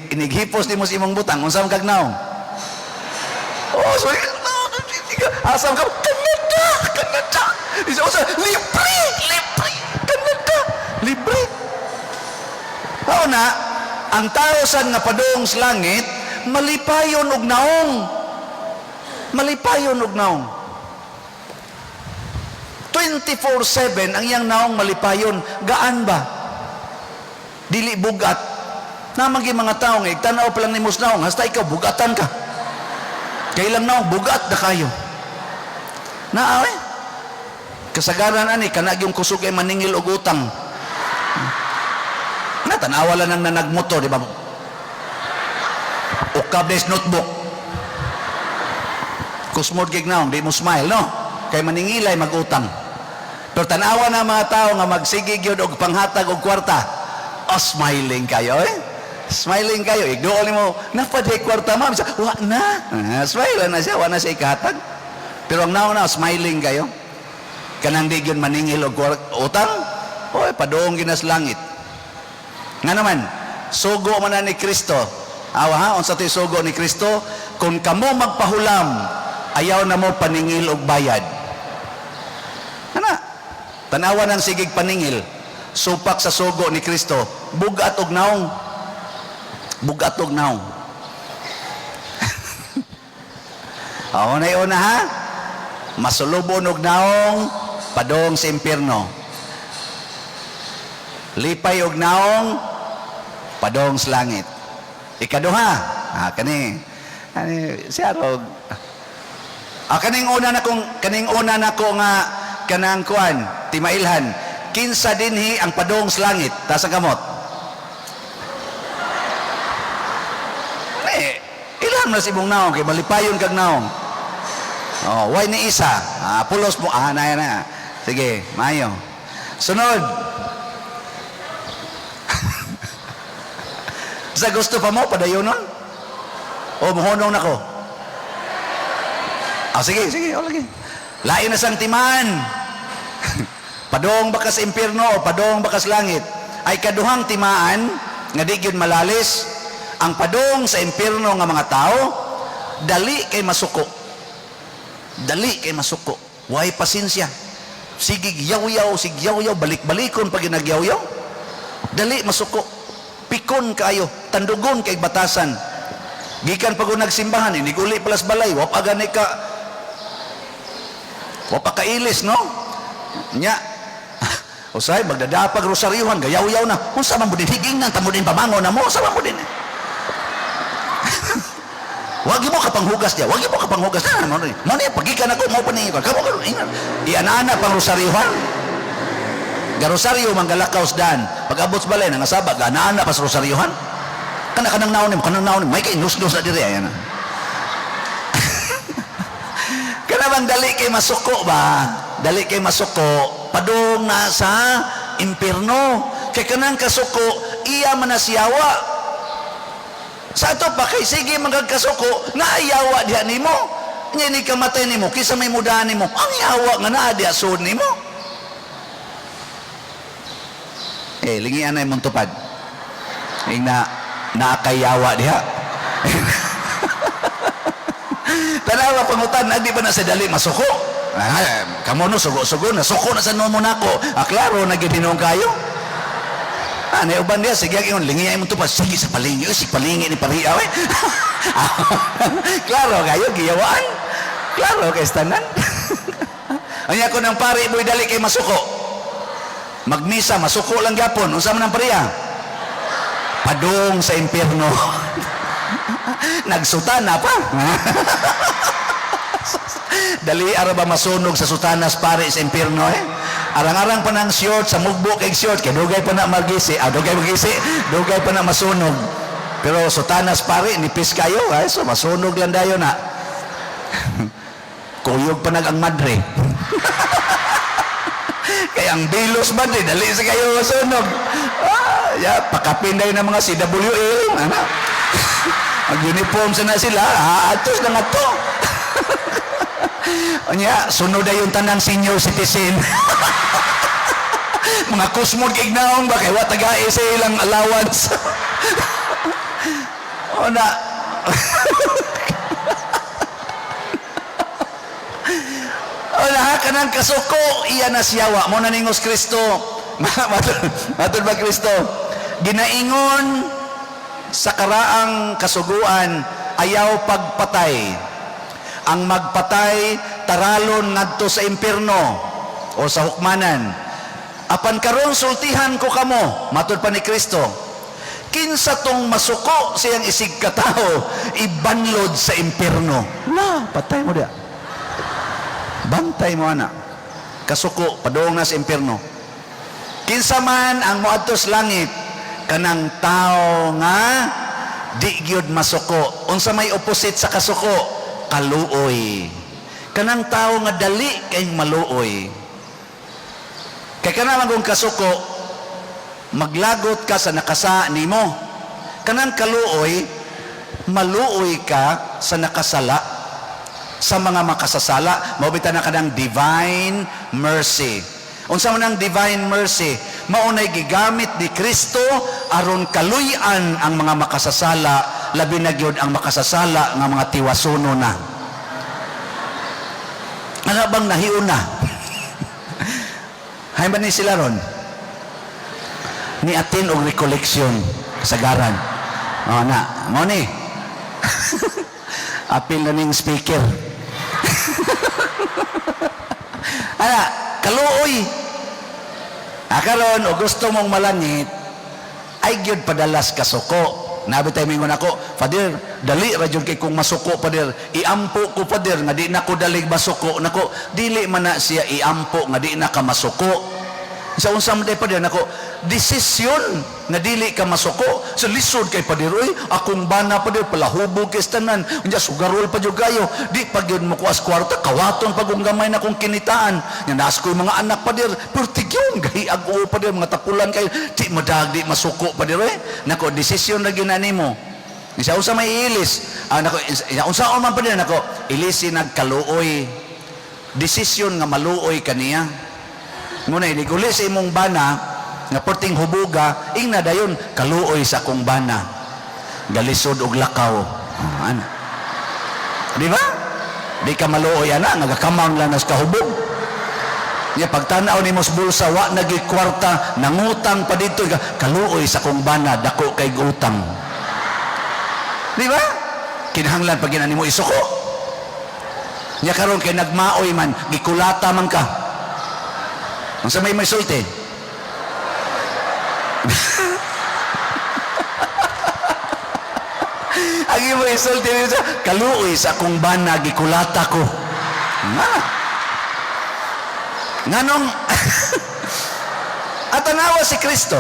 A: Inighipos nimo sa imong butang, unsa man kag naong? Oh, sorry. Asam ka? Canada! Canada! Isa usa, libre! Libre! Canada! Libre! Mao na, ang tao sad nga padung sa langit, malipayon og naong. Malipayon og naong. 24/7 ang iyang naong malipayon. Gaan ba? Dili bugat. Namagi mga tao nga igtan-aw pa lang nimo sa naong, hasta ikaw bugatan ka. Kailang naong bugat na kayo. Naa eh. Kasagaran ani kana gyung kusog ay maningil og utang. Na tanawa lang nang nanagmotor, di ba? Ukab des notebook. Kusmod gig naong, di mo smile, no? Kay maningilay mag-utang. Pero tanawa na mga tao nga magsige gyud og panghatag og kwarta. Oh, smiling kayo, eh. Smiling kayo. Igduol nimo, napaday kwarta, ma'am. Siya, wa na. Ah, smile na siya, wa na siya ikahatag. Pero ang naong na, smiling kayo. Kanang di gyud maningil og utang, oy, padung ginas langit. Nga naman, sugo man na ni Kristo. Awa ha, unsa to'y sugo ni Kristo? Kung kamo magpahulam, ayaw na mo paningil og bayad. Ana, tanawa ng sigig paningil, supak sa sugo ni Kristo, bugat og naong. Bugat og naong. Ako na una ha, masulubon og naong, padong sa impierno. Lipay og naong, padong sa langit. Ikaduha, kani, ani siya rog. Kaning una na ko nga kanang kuan, timailhan. Kinsa dinhi ang padong sa langit? Taas ang kamot. Eh, ilan na si imong naong kay malipayon kag naong. Oh, way ni isa. Pulos mo, na na. Sige, maayo. Sunod. Sa gusto pa mo, padayon nun? O, muhonong na ko. Sige, sige, o, lagi. Lain na sang timan. Padong bakas impierno o padong bakas langit. Ay kaduhang timaan, nga di gyud malalis, ang padong sa impierno nga mga tao, dali kay masuko. Dali kay masuko. Way pasensya. Sige, yaw-yaw, sige, yaw-yaw, balik-balikon pag ginagyaw-yaw. Dali masuko. Pikon kayo, tandugon kay batasan. Gikan pag nagsimbahan, iniguli palas balay, wa pa gani ka, wa pa kailis, no? Nya, usay, magdadapag rosaryuhan, gayaw-yaw na. Unsa man mo din, higing nang tamo din pamango na mo, unsa man mo din. Wag mo ka panghugas diya, wag mo ka panghugas. Na, mo ni. Mo ni, pagikan ako, mo pa ni. Kamo ka, ingat. Ianana pang rosaryuhan. Garosaryo manggalakaw dan. Pag-abot sa balay, nangasaba, ganaan na pa sa rosaryuhan. Kana kanang naon nimo, kanang naon nimo, may kay nusnos na diri ayan. Kana bang dali kay masuko ba? Dali kay masuko, padung na sa impierno. Kay kanang kasuko, iya man na siyawa. Sa ato pa kay sige magkasuko, naayawa diha nimo. Nya ni kamatay nimo, kisa may mudahan nimo. Ang yawa nga naa diha sud nimo. Lingian na imong tupad. Ing na naakayawa diha. Tanawa pangutan, di ba na sa dali masuko? Kamo no, sugo-sugo na, suko na sa nomo nako. Klaro, nagininong kayo. Nauban diha, sige, ingon, lingian imong tupad. Sige, sa palingi, si palingi ni pariya, we. Klaro kayo, giyawaan. Klaro kay tanan. Anya ko ng pari, boy, dali kay masuko. Magmisa, masuko lang gyapon. Unsa man ang pariya? Padung sa impierno. Nagsutana pa. Dali ara ba masunog sa sutanas pare sa impierno eh? Arang-arang pa ng short sa mugbo kay short kay dugay pa na magisi, dugay magisi, dugay pa na masunog. Pero sutanas pare nipis kayo, ay so masunog lang dayon na. Kuyog pa nag ang madre. Kaya ang bilos man din, dali sa kayo masunog. Ya, pakapin dayon ng mga CWA, ano? Mag-uniform sa na sila, atos na nga to. Unya, sunod na yung tanang senior citizen. Mga kusmod kay naong ba kay wa tagae sa ilang allowance. O na. O na, kanang kasuko iya na siyawa mo na ningos Kristo. Matud ba Kristo? Ginaingon sa karaang kasuguan ayaw pagpatay. Ang magpatay taralon ngadto sa impierno o sa hukmanan. Apan karon sultihan ko kamo, matud pa ni Kristo. Kinsa tong masuko siyang isig katawo, ibanlod sa impierno. La, patay mo dia. Bantay mo ana. Kasuko padung na sa impierno. Kinsa man ang moadto sa langit, kanang tao nga di gyud masuko. Unsa may opposite sa kasuko? Kaluoy. Kanang tao nga dali kay maluoy. Kay kana man kung kasuko, maglagot ka sa nakasa nimo. Kanang kaluoy, maluoy ka sa nakasala, sa mga makasasala. Mao bitaw na kanang divine mercy. Unsa man ang divine mercy? Mao nay gigamit ni Kristo aron kaluy-an ang mga makasasala, labi na gyud ang makasasala nga mga tiwasuno na. Ano bang nahiuna? Hay ba ni sila ron? Ni atin og recollection kasagaran. Oh, na, mo ni. Apil na ning speaker. Ana, kaluoy. Akaron, o gusto mong malangit, ay gyud padalas kasuko. Nabi tayo mingon ako, "Father, dali ra jud kay kung masuko, Father. Iampo ko, Father, nga di na ko dalig masuko." Nako, dili man na siya iampo nga di na ka masuko. Sa unsa man day, Father? Nako, desisyon nga dili ka masuko. Sa lisod kay, Father, oy, akong bana, Father, palahubog kay tanan. Unya sugarol pa jud kayo. Di pa gyud mo kuas kwarta, kawaton pa kung gamay na kong kinitaan. Nya naas ko yung mga anak, Father, pero tigyon gahiag o, Father, mga tapulan kayo. Di madag, di masuko, Father, oy. Nako, desisyon ra gyud na nimo. Isa unsa may ilis? Ah, nako, isa unsa man, Father? Nako, ilisi nagkaluoy. Desisyon nga maluoy kaniya. Muna, iliguli sa imong bana, nga perting hubuga, ingna dayon, "Kaluoy sa akong bana. Galisod og lakaw." Oh, ana. Di ba? Di ka maluoy ana, nga gakamang lang nas kahubog. Nya pagtanaw nimo sa bulsa, wa nagi kwarta, nangutang pa dito, "Kaluoy sa akong bana, dako kay utang." Di ba? Kinahanglan pag nimo isuko. Nya karon kay nagmaoy man, gikulata man ka. Unsa may sulti? Ang imo isulti niyo, "Kaluoy sa akong bana, gikulata ko." Nga. Nganong atanawa si Kristo.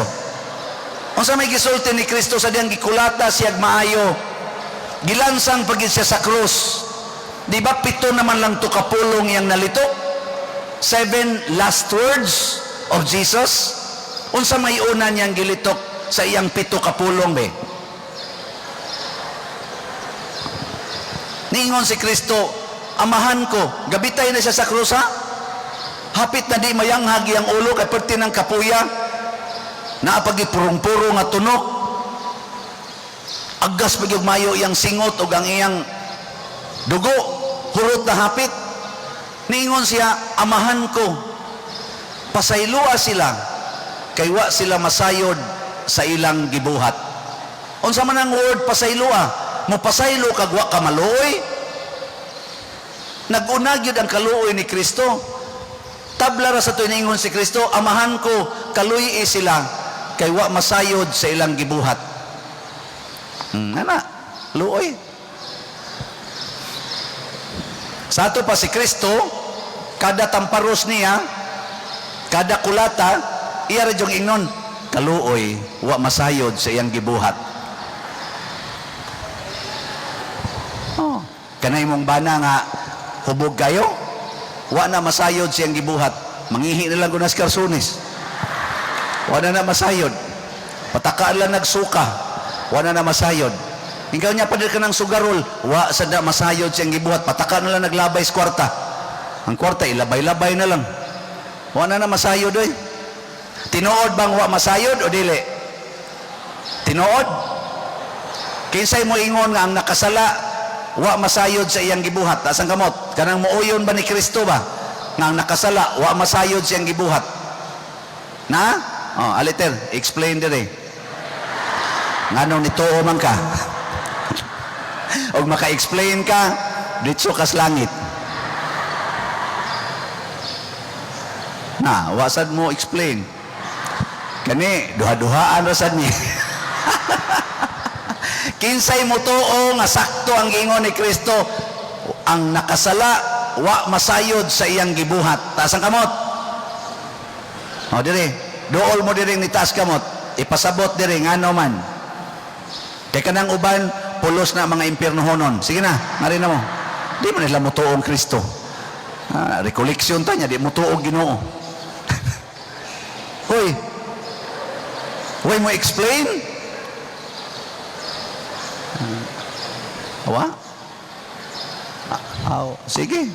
A: Unsa may gisulti ni Kristo sa diyang gikulata siyag maayo? Gilansang pagid siya sa krus. Di ba pito naman lang to kapulong iyang nalito? 7 last words of Jesus. Unsa may una niyang gilitok sa iyang 7 kapulong be? Niingon si Kristo, "Amahan ko," gabitay na siya sa krus ha? Hapit na di mayanghag iyang ulo kay perti ng kapuya. Naapagipurong-puro nga tunok. Agas pa gyud mayo iyang singot ug ang iyang dugo, hurot na hapit. Niingon siya, "Amahan ko, pasayloa sila, kay wa sila masayod sa ilang gibuhat." Unsa man ang word pasayloa? Mopasaylo kag wa ka maluoy? Nag-una gyud ang kaluoy ni Kristo. Tabla ra sa tuningon si Kristo, "Amahan ko, kaluy sila, kay wa masayod sa ilang gibuhat." Ana, luoy. Sa ato pa si Kristo, kada tamparos niya, kada kulata, iya ra yung ingnon, "Kaluoy, wa masayod sa iyang gibuhat." Oh, kanay mong bana nga hubog kayo, wa na masayod sa iyang gibuhat. Mangihi na lang kunas karsunis. Wa na na masayod. Patakaan lang nagsuka, wa na na masayod. Ikaw niya pa ka ng sugarol, wa sa na masayod siyang gibuhat, pataka na lang naglabay sa kwarta. Ang kwarta, ilabay-labay na lang. Wa na na masayod oy. Tinuod bang wa masayod o dili? Tinuod? Kinsay mo ingon nga ang nakasala, wa masayod sa iyang gibuhat? Taas ang kamot. Kanang muuyon ba ni Kristo ba? Nga ang nakasala, wa masayod sa iyang gibuhat. Na? Oh, aliter, explain dire. Nganong nituo man ka? Og maka-explain ka, ditso kas langit. Na, wasad mo explain. Kani, duha-duhaan ra sad ni. Kinsay mo tuo nga sakto ang giingon ni Kristo, ang nakasala wa masayod sa iyang gibuhat? Taas ang kamot. O dire, duol mo dire ni taas kamot, ipasabot dire ngano man. Kay kanang uban pulos na mga impiernohonon. Sige na, ngari na mo. Di man nila motuong Kristo. Ah, recollection ta niya, di motuog Ginoo. Hoy. Hoy mo explain? Ah, wa? Ah, aw, sige.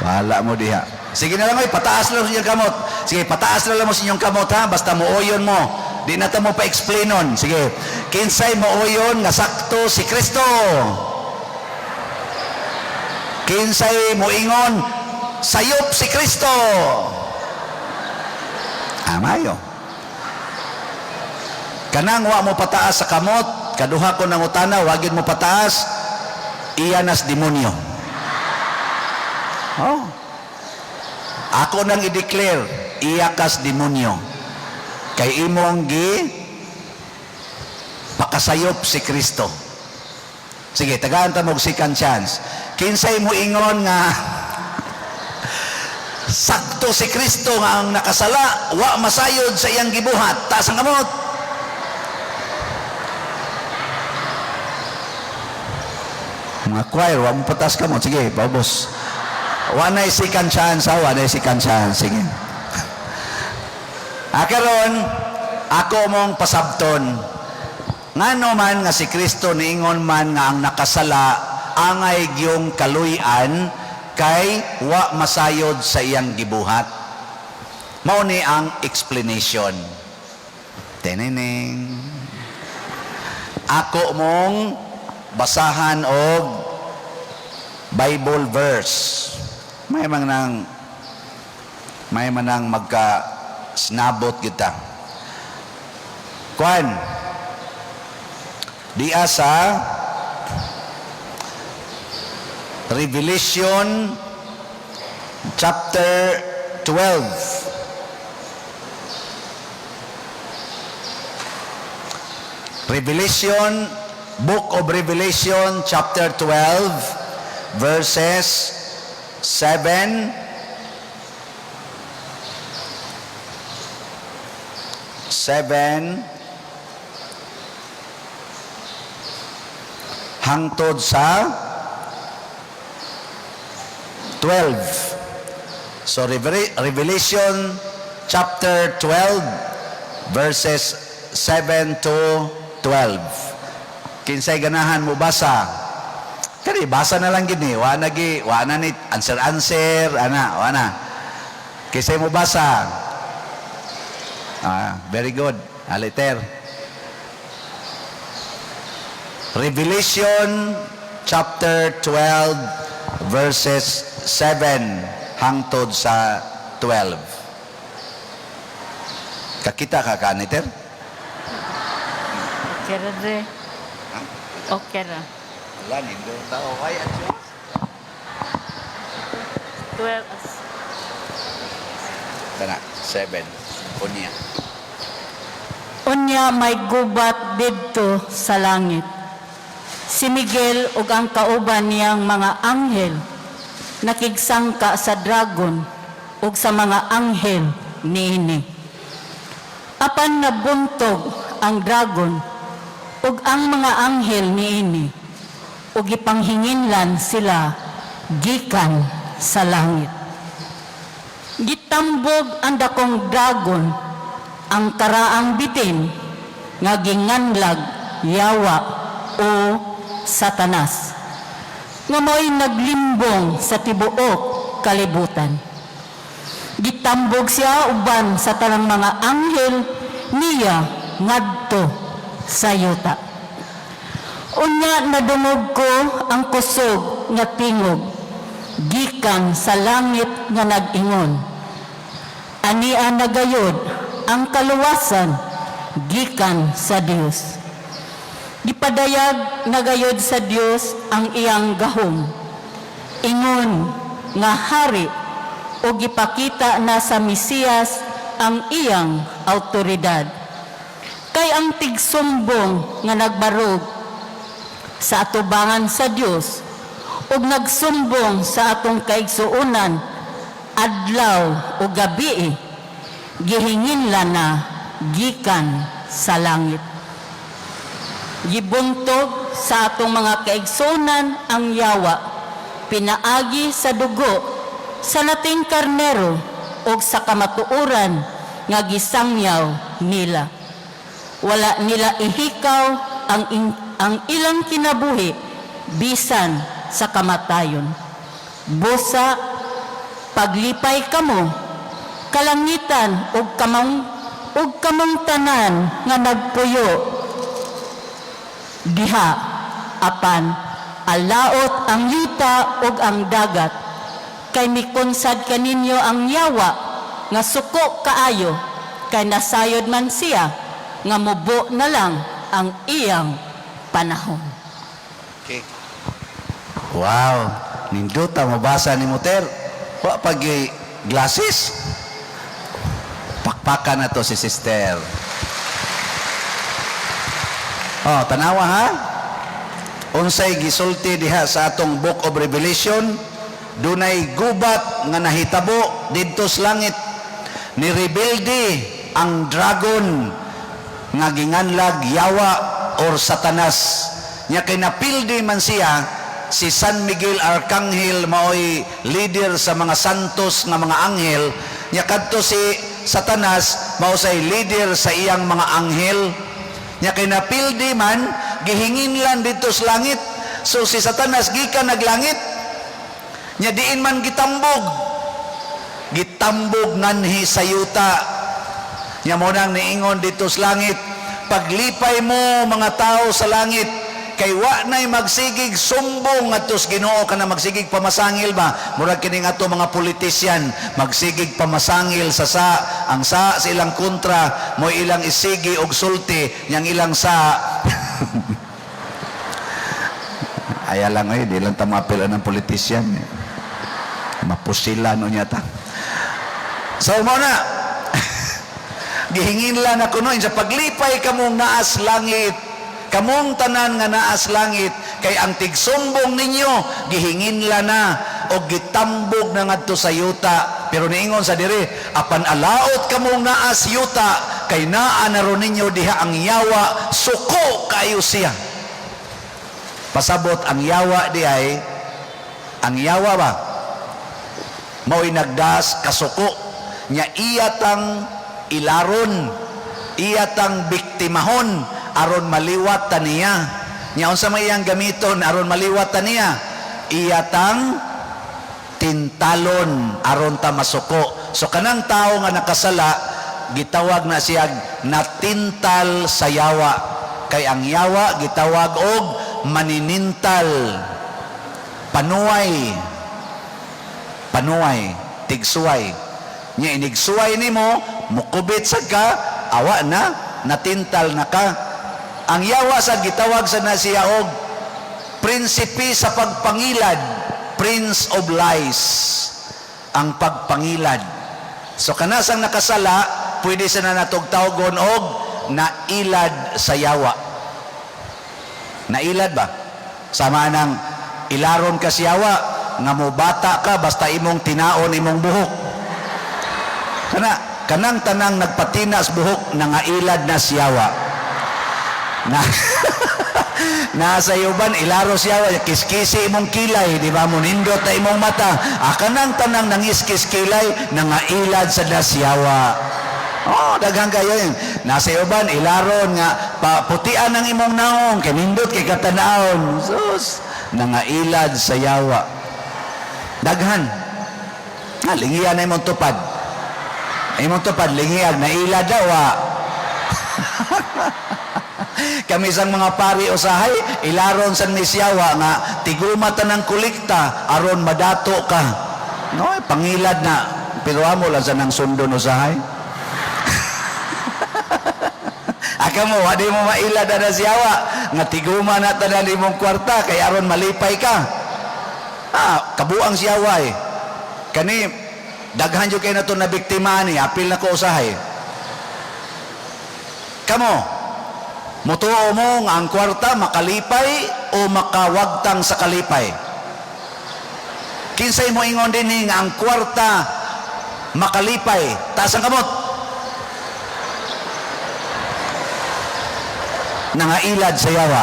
A: Bahala mo diha. Sige na lang, oy, pataas lang sa inyong kamot. Sige, pataas na lang mo sa inyong kamot ha, basta mooyon mo. Di na ta mo pa-explain nun. Sige. Kinsay mooyon nga sakto si Kristo? Kinsay moingon sayop si Kristo? Amayo. Kanang wa mo pataas sa kamot, kaduha ko nangutana, wagin mo pataas, iya nas demonyo. Oh. Ako nang i-declare, iya kas demonyo. Kay imong gi pakasayop si Kristo. Sige, tagaan ta mo og second chance. Kinsay mo ingon nga sakto si Kristo nga ang nakasala, wa masayod sa iyang gibuhat? Taas ang kamot. Mga choir, wa mo pataas kamot. Sige, paubos. Wa na second chance, ha? Wa na second chance. Sige. Akaron, ako mong pasabton. Ngano man nga si Kristo niingon man nga ang nakasala angay gyung kaluy-an kay wa masayod sa iyang gibuhat. Mao ni ang explanation. Teneneng. Ako mong basahan og Bible verse. May manang magka snabot kita. Kuan. Diya sa Revelation chapter 12. Revelation, Book of Revelation chapter 12 verses 7, 7 hangtod sa 12. So Revelation chapter 12 verses 7 to 12. Kinsay ganahan mo basa? Kani basa na lang gid ni, wa na gi, wa na ni answer answer ana, wa na. Kinsay mo basa? Ah, very good. Aliter. Revelation chapter 12 verses 7 hangtod sa 12. Kakita ka kaniter?
G: Okay ra dre. Okay ra.
A: Wala, nindo tao. Ay, atyo.
G: 12.
A: Kana, 7. Unya.
G: Unya may gubat didto sa langit. Si Miguel ug ang kauban niyang mga anghel nakigsangka sa dragon ug sa mga anghel niini. Apan nabuntog ang dragon ug ang mga anghel niini ug gipanghinginlan sila gikan sa langit. Gitambog ang dakong dragon, ang karaang bitin nga ginganlag Yawa o Satanas, nga mo'y naglimbong sa tibuok kalibutan. Gitambog siya uban sa tanang mga anghel niya ngadto sa yuta. Unya nadungog ko ang kusog nga tingog gikan sa langit nga nag-ingon: "Ania na gayod ang kaluwasan gikan sa Dios. Gipadayag na gayod sa Dios ang iyang gahom. Ingon nga hari o gipakita na sa Mesiyas ang iyang autoridad. Kay ang tigsumbong nga nagbarog sa atubangan sa Dios ug nagsumbong sa atong kaigsuonan adlaw o gabi. Gihinginlan na gikan sa langit. Gibuntog sa atong mga kaigsunan ang yawa, pinaagi sa dugo sa lating karnero o sa kamatuoran nga gisangyaw nila. Wala nila ihikaw ang ilang kinabuhi bisan sa kamatayon. Busa, paglipay kamo, kalangitan ug kamong tanan nga nagpuyo diha, apan alaot ang yuta ug ang dagat, kay mikunsad kaninyo ang yawa nga suko kaayo, kay nasayod man siya nga mubo na lang ang iyang panahon.
A: Okay. Wow, nindota mabasa ni Muter. Wa pag glasses. Pakpakan na to si sister. Oh, tanawa ha. Unsay gisulti diha sa atong Book of Revelation, dunay gubat nga nahitabo didto sa langit. Ni rebelde ang dragon nga ginganlag yawa or Satanas. Nya kay napildi man siya, si San Miguel Arcangel maoy leader sa mga santos nga mga anghel. Nya kadto si Satanas, mao say leader sa iyang mga anghel. Nya kay napildi man, gihinginlan didto sa langit. So si Satanas gikan naglangit. Nya diin man gitambog, gitambog nganhi sa yuta. Nya mo nang niingon didto sa langit, "Paglipay mo, mga tao sa langit, kay wa nay magsigig sumbong ngadto sa Ginoo." Kana magsigig pamasangil ba, murag kining ato mga politisyan, magsigig pamasangil sa ang sa sa ilang kontra mo, ilang isigi og sulti yang ilang sa. Aya lang ay di lang ta maapil ng politisyan eh. Mapusila no niya ta. So mo na gihinginlan ako no sa paglipay kamong naas langit, kamong tanan nga naas langit, kay ang tigsumbong ninyo gihinginlan na o gitambog na ngadto sa yuta. Pero niingon sa dire, apan alaot kamong naas yuta, kay naa na ron ninyo diha ang yawa, suko kayo siya. Pasabot, ang yawa di ay ang yawa ba, mao'y nagdas kasuko nya, iya tang ilaron, iya tang biktimahon aron maliwat ta niya. Nya unsa may iyang gamiton aron maliwat ta niya? Iya tang tintalon aron ta masuko. So kanang tao nga nakasala, gitawag na siya natintal sa yawa, kay ang yawa gitawag og maninintal, panuway, panuway, tigsuway. Nya inigsuway nimo, mukubit sad ka, awa na, natintal na ka. Ang yawa sa gitawag sa na siya og prinsipe sa pagpangilad, prince of lies, ang pagpangilad. So kanasang nakasala, pwede sa na natog tawgon og nailad sa yawa. Nailad ba? Sama nang ilaron ka siyawa nga mobata ka basta imong tinaon imong buhok. Kana kanang tanang nagpatinas buhok, nangailad na siyawa. Na nasa uban ilaro siya, kiskisi imong kilay, di ba, munindot na imong mata. Ah, kanang tanang nangiskis kilay, nangailad sa dasyawa. Oh, daghang kayo yun. Nasa uban ilaron nga putian ang imong naong kay nindot kay katanawon. Sus, nangailad sa yawa. Daghan. Ah, lingian na imong tupad. Imong tupad lingiag, nailad daw ah. Kami sang mga pari usahay, ilaron sa misyawa nga tiguma ng kolekta aron madato ka. No, eh, pangilad na. Pero amo lang sa nang sundon usahay. Aka mo, wadi mo mailad na siyawa nga tiguma na tanan imong kwarta kay aron malipay ka. Ah, kabuang siyawa eh. Kani daghan jud kay nato na biktima ni, apil na ko usahay. Kamo, mutuo mo nga ang kwarta makalipay o makawagtang sa kalipay? Kinsay mo ingon din nga ang kwarta makalipay? Taas ang kamot. Nangailad sa yawa.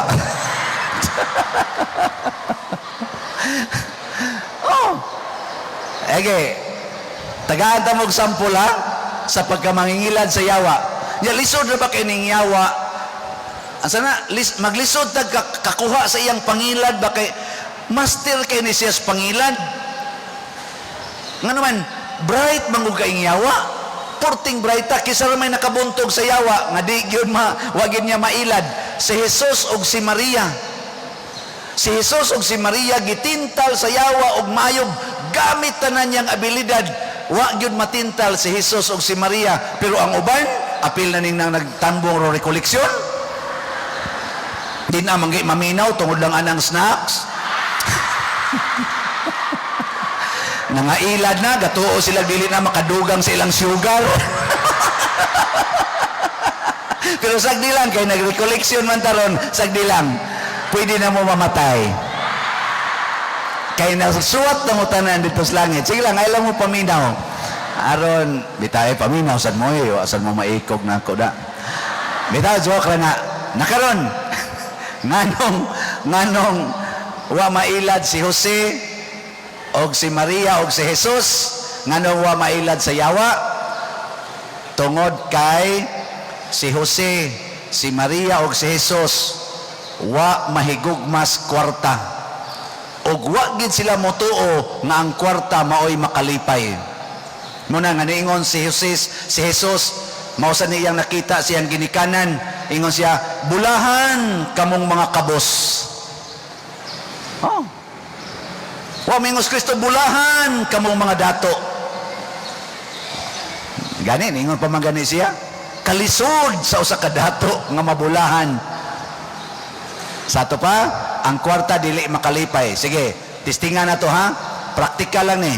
A: Oh. Ege, tagaan ta mo og sample ha, sa pagkamangingilad sa yawa. Nya lisod ra ba kay ning yawa? Asa na maglisod tag kakuha sa iyang pangilad ba kay master kay ni siya sa pangilad. Nga naman, bright mangug kay yawa. Porting bright ta kisa ra may nakabuntog sa yawa nga di gyud ma wa gyud niya mailad. Si Jesus ug si Maria. Si Jesus ug si Maria gitintal sa yawa og maayog gamit tanan niyang abilidad. Wa gyud matintal si Jesus ug si Maria, pero ang uban apil na ning nang nagtambong ro rekoleksyon. Di na manggi maminaw tungod lang anang snacks. Nangailad na, gatuo sila dili na makadugang sa ilang sugar. Pero sagdi lang kay nagrekoleksyon man taron, sagdi lang pwede na mo mamatay. Kay nasuwat na mo tanan dito sa langit. Sige lang, ayaw mo paminaw. Aron, bitay paminaw sad mo eh, sad mo maikog na ako da. Bitaw, joke lang na. Nakaron, nganong wa mailad si Jose og si Maria og si Jesus, nganong wa mailad sa yawa? Tungod kay si Jose, si Maria og si Jesus wa mahigugmas kwarta. Og wa gid sila motuo nga ang kwarta maoy makalipay. Muna nga niingon si Jesus, si Jesus mao sa niyang nakita siyang ginikanan, ingon siya, bulahan kamong mga kabos. Oh. Wa mingon si Kristo, bulahan kamong mga dato. Gani ningon pa man gani siya, kalisod sa usa ka dato nga mabulahan. Sa ato pa, ang kwarta dili makalipay. Sige, testingan na to ha. Praktikal lang ni.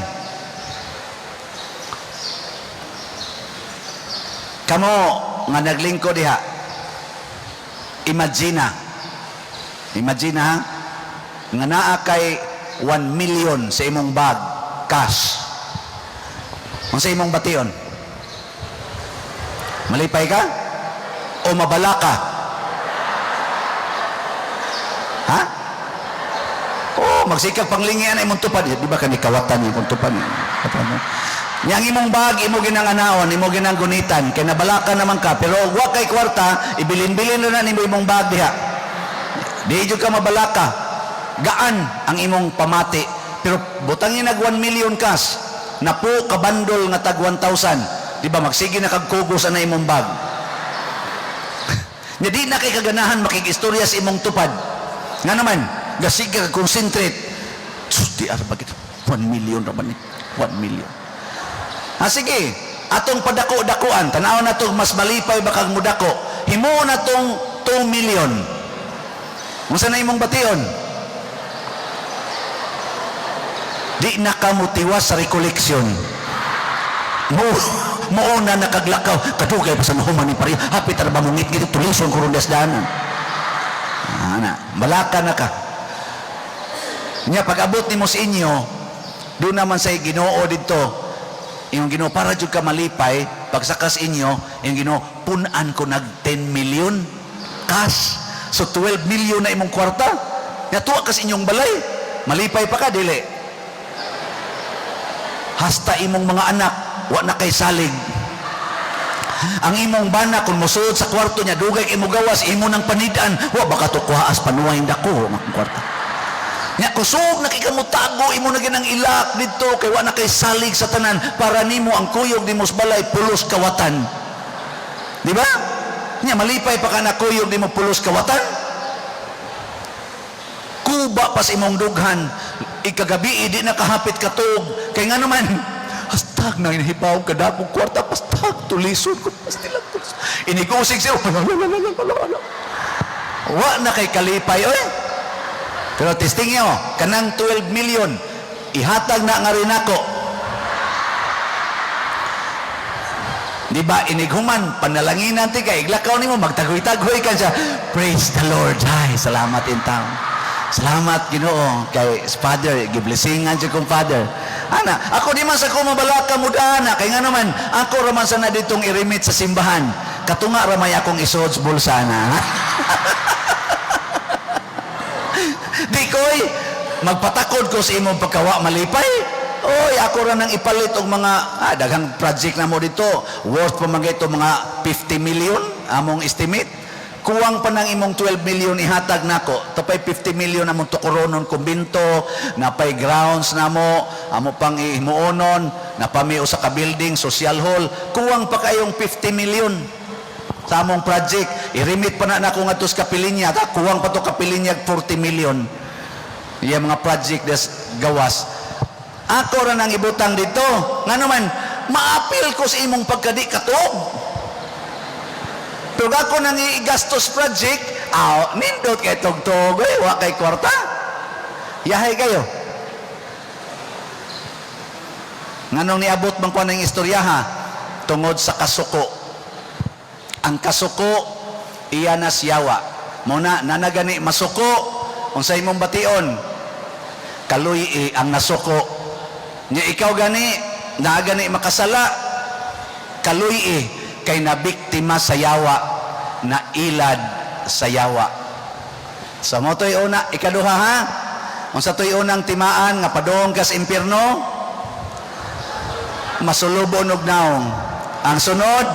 A: Kamo nga naglingkod diha, imagine na. Imagine ha, nga naa kay 1 million sa imong bag, cash. Unsa imong bation? Malipay ka? O mabala ka? Ha? Oh, magsikag panglingian ay imong tupad. Di ba kani kawatan imong tupad? Yang imong bag, imo ginanganaon, imo ginanggunitan, kay nabalaka naman ka, pero wa kay kwarta, ibilin-bilin na nimo imong bag diha. Di jud ka mabalaka. Gaan ang imong pamati. Pero butangin nag 1 million cash, napo ka bandol nga tag 1,000. Di ba magsige na kag kugos ana imong bag? Nya di na kay kaganahan makig-istorya sa imong tupad. Nga naman, gasige ka concentrate. Sus, di ara bakit 1 million ra man ni? 1 million. Ha, sige, atong padako-dakuan, tan-aw na tong mas malipay ba kag mudako. Himuon na tong 2 million. Unsa na imong bation? Di na ka motiwas sa recollection. Mo na nakaglakaw. Kadugay pa sa mahuman ni pariya. Hapit ra ba mongit gito tulison ko ron dasdanan. Ana, balaka na ka. Nya pag-abot nimo sa inyo, doon naman sa Ginoo didto. Iyong Ginoo para jud ka malipay, pagsakas inyo, iyong Ginoo pun-an ko nag 10 million cash. So 12 million na imong kwarta. Nya tuwa ka sa inyong balay. Malipay pa ka dili. Hasta imong mga anak wa na kay salig. Ang imong bana kung mosuod sa kwarto niya dugay kay mogawas imo nang panidan, wa baka to kuhaas panuway dako ang akong kwarta. Nya kusog na kay kamo tago imo na ginang ilak didto kay wa na kay salig sa tanan para nimo ang kuyog nimo sa balay pulos kawatan. Di ba? Nya malipay pa ka na kuyog nimo pulos kawatan. Kuba pa sa imong dughan, ikagabi di na kahapit katog kay nga naman hastag na hinahibaw kadakong kwarta pastag tulisod ko pastilag tulisod. Inigusig siya, wala. Wa na kay kalipay oy. Pero testing niyo, kanang 12 million ihatag na nga rin ako. Di ba inighuman panalanginan ti kay iglakaw nimo magtagoy-tagoy ka siya. Praise the Lord. Ay, salamat in town. Salamat Ginoo kay Father, giblessingan siya kong Father. Ana, ako di man sa ko mabalaka mudana kay nga naman ako ra man sana ditong i-remit sa simbahan. Katunga ra may akong isuod sa bulsa na. Di koy magpatakod ko sa imong pagkawa malipay. Oy, ako ra nang ipalit og mga daghang project na mo dito. Worth pa man ito mga 50 million among estimate. Kuwang pa nang imong 12 million ihatag nako. Tapay 50 million among tukoronon kumbinto, napay grounds namo, amo pang ihimuonon, napami usa ka building, social hall. Kuwang pa kayong 50 million sa among project. I-remit pa na nako ngadto sa kapilinya. Ta, kuwang pa to kapilinya 40 million. Iya mga project des gawas. Ako ra nang ibutang dito. Nga naman, maapil ko sa imong pagkadi katuog. Pero ako nang igastos project, aw, nindot kay tugtog, oy, wa kay kwarta. Yahay kayo. Nganong niabot man ko ng istorya ha? Tungod sa kasuko. Ang kasuko, iya na siyawa. Muna, nanagani masuko, unsa imong bation, kaluy ang nasuko. Nya ikaw gani, naa gani makasala, kaluy kay nabiktima sa yawa, na ilad sa yawa. Sa mo to'y una, ikaduha ha? Unsa to'y unang timaan nga padung kas impierno? Masulubon og naong. Ang sunod,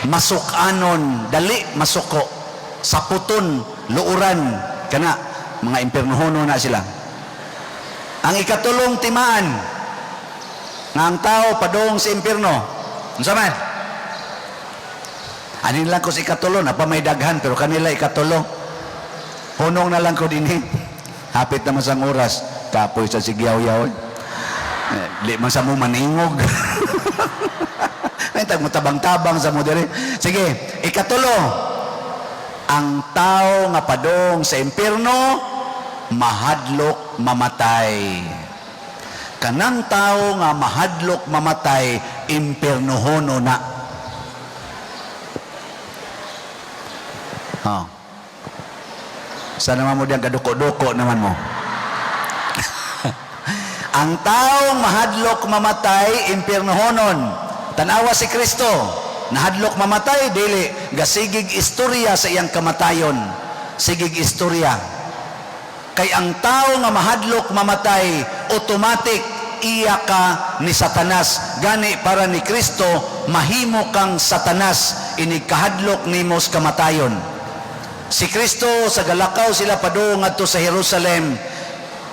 A: masukanon, dali masuko, saputon, luuran, kana mga impiernohono na sila. Ang ikatulong timaan nga ang tao padung sa impierno, unsa man? Anin lang ko sa ikatulo, napa may daghan pero kanila ikatulo. Hunong na lang ko dinhi. Hapit naman sa oras, kapoy sa sigyaw-yaw. Eh, di man sa mo maningog. May tag tabang-tabang sa mo diri. Sige, ikatulo. Ang tao nga padong sa impierno mahadlok mamatay. Kanang tao nga mahadlok mamatay, impiernohono na. Oh. Sana naman mo diyang kaduko-duko naman mo. Ang taong mahadlok mamatay, impiernohonon. Tanawa si Kristo, nahadlok mamatay, dili gasigig istorya sa iyang kamatayon. Sigig istorya. Kay ang tao nga mahadlok mamatay, automatic iya ka ni Satanas. Gani para ni Kristo, mahimo kang Satanas, inig kahadlok nimo sa kamatayon. Si Kristo sa galakaw sila padung ngadto sa Jerusalem,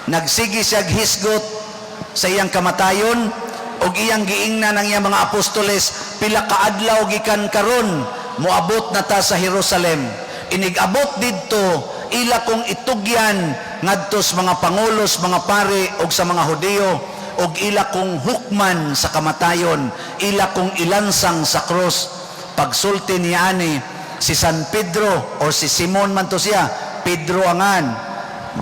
A: nagsigi siya hisgot sa iyang kamatayon og iyang giingnan ang iyang mga apostoles, pila ka adlaw gikan karon moabot na ta sa Jerusalem. Inig-abot didto, ila kong itugyan ngadto sa mga pangulos, mga pare og sa mga Hudiyo, og ila kong hukman sa kamatayon, ila kong ilansang sa krus. Pagsulti niya ani si San Pedro or si Simon man to siya, Pedro angan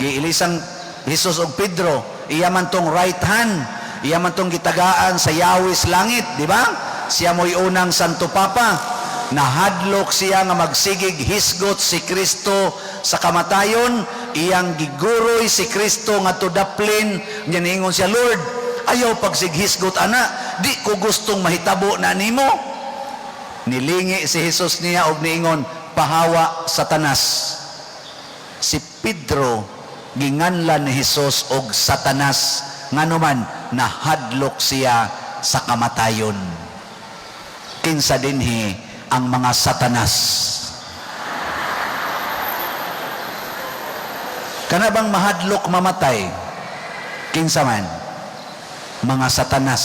A: giilisang Jesus og Pedro, iya man tong right hand, iya man tong gitagaan sa yawis langit, di ba? Siya mo'y unang Santo Papa. Nahadlok siya nga magsigig hisgot si Kristo sa kamatayon, iyang giguroy si Kristo nga daplin, nya niingon siya, Lord, ayaw pagsighisgot ana, di ko gustong mahitabo na nimo. Nilingi si Jesus niya og niingon, pahawa Satanas. Si Pedro ginganlan ni Jesus og Satanas, nganuman nahadlok siya sa kamatayon. Kinsa dinhi ang mga Satanas? Kana bang mahadlok mamatay? Kinsa man? Mga Satanas.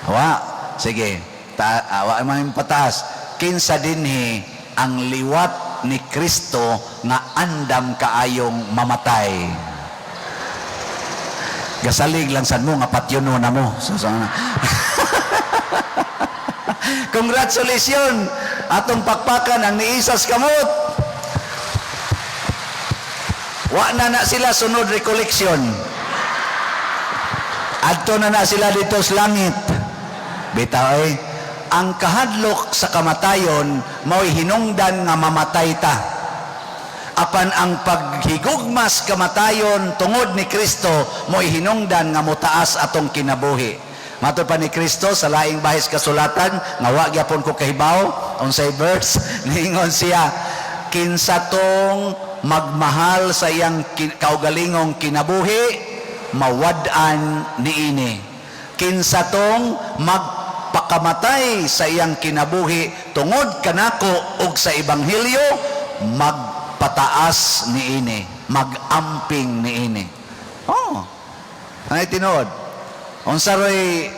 A: Wa, sige, wa man pataas. Kinsa dinhi ang liwat ni Kristo nga andam kaayong mamatay? Gasalig lang sad mo nga patyono na mo. So, sana. Congratulations! Atong pakpakan ang niisas kamot. Wa na na sila sunod recollection. Adto na na sila dito sa langit. Bitaw eh, ang kahadlok sa kamatayon mao'y hinungdan nga mamatay ta. Apan ang paghigugmas kamatayon tungod ni Kristo mo'y hinungdan nga motaas atong kinabuhi. Matod pa ni Kristo sa laing bahis kasulatan nga wa gyapon ko kahibaw unsay verse, niingon siya, kinsa tong magmahal sa iyang kaugalingong kinabuhi, mawad-an niini. Kinsa tong magpakamatay sa iyang kinabuhi tungod kanako ug sa ebanghelyo, magpataas niini, magamping niini. Oh. Ay tinuod. Unsa roy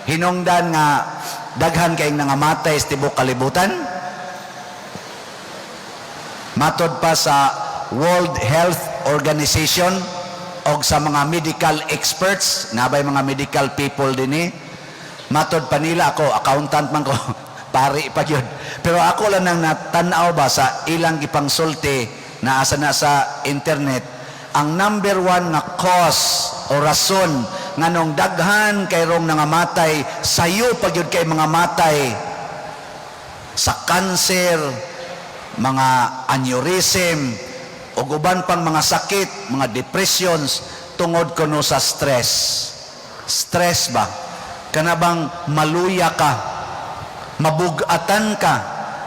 A: hinungdan nga daghan kayong nangamatay sa tibok kalibutan? Matod pa sa World Health Organization og sa mga medical experts, nabay mga medical people dinhi, matod pa nila, ako, accountant man ko, pari pa gyud. Pero ako lang nang natanaw ba sa ilang gipangsulti na asa na sa internet, ang number one nga cause o rason nganong daghan kayrong nangamatay, sayo pa gyud kay mga matay sa cancer, mga aneurysm, o uban pang mga sakit, mga depressions, tungod kuno sa stress. Stress ba? Kana bang maluya ka, mabugatan ka,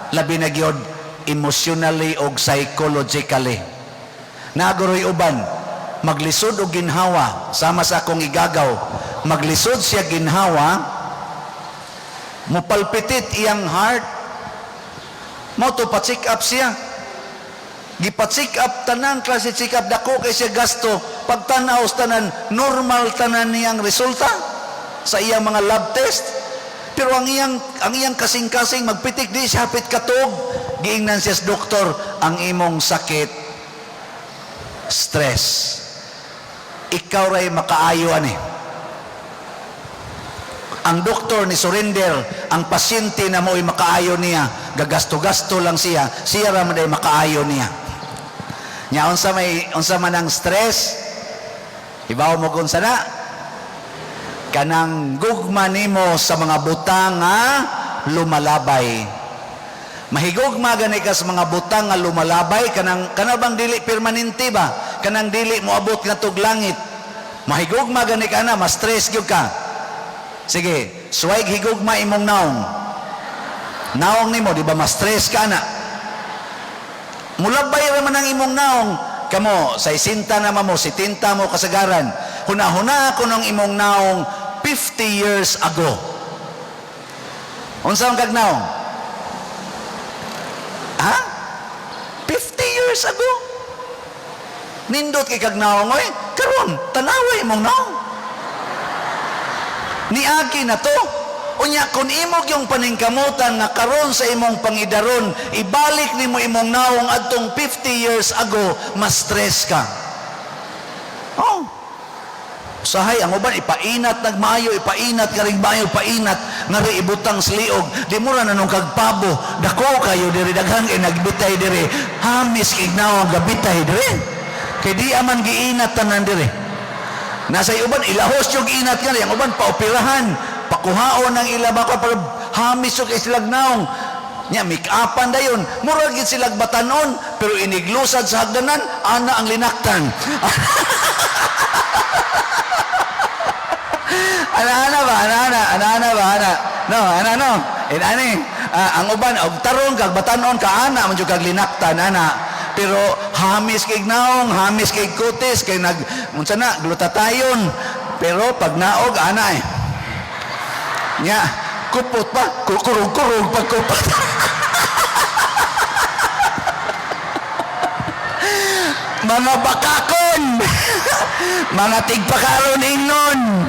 A: labi na gyud emotionally og psychologically. Nagoroy uban, maglisod og ginhawa, sama sa akong igagaw, maglisod siya ginhawa, mupalpitit iyang heart, mo to pa-check up siya. Gipa-check up tanan klase check up, dako kay siya gasto. Pagtanaw sa tanan, normal tanan niyang resulta sa iyang mga lab test. Pero ang iyang kasing-kasing magpitik di siya hapit katog. Giingnan siya sa doktor, "Ang imong sakit stress." Ikaw ray makaayo ani. Ang doktor ni surrender, ang pasyente na mo'y makaayo niya, gagasto-gasto lang siya, siya ra man day makaayo niya. Nya unsa man ang stress? Ibaw mo kung sana kanang gugma nimo sa mga butang nga lumalabay. Mahigugma gani ka sa mga butang nga lumalabay, kanang kana bang dili permanente ba? Kanang dili moabot ngadtog langit. Mahigugma gani ka na, ma-stress gyud ka. Sige, suway higugma imong naong. Naong nimo, di ba ma-stress ka na? Mulabay ra man ang imong naong. Kamo, sa isinta na mo, si tinta mo kasagaran. Huna-huna ako ng imong naong 50 years ago. Unsa ang kag naong? Ha? 50 years ago? Nindot kay kag naong oy. Karon, tanawa imong naong. Niagi na to. Unya kung imo yung paningkamutan nga karon sa imong pangidaron, ibalik nimo imong naong adtong 50 years ago, mas stress ka. Oh. Usahay ang uban ipainat nagmayo, ipainat karing maayo, painat ngari ibutang sa liog. Di mo ra na nung kagpabo, dako kayo diri, daghan kay nagbitay diri. Hamis kay naong gabitay diri. Kay di aman giinat tanan diri. Nasa uban ilahos yung inat nga, ang uban paoperahan, pakuhaon ang ila bako para hamis yung silag naong. Nya make-upan dayon, murag gid silag batanon, pero iniglusad sa hagdanan, ana ang linaktan. Ana-ana ba? Ana-ana, ana-ana ba? Ana. No, ana no. Inani, ang uban og tarong kag batanon ka ana man jud kag linaktan ana. Pero hamis kay naong, hamis kay kutis kay nag unsa na glutatayon. Pero pag naog ana eh. Nya, kupot pa, kurug-kurug pag kupot. Mga bakakon, mga tigpakaron ingnon,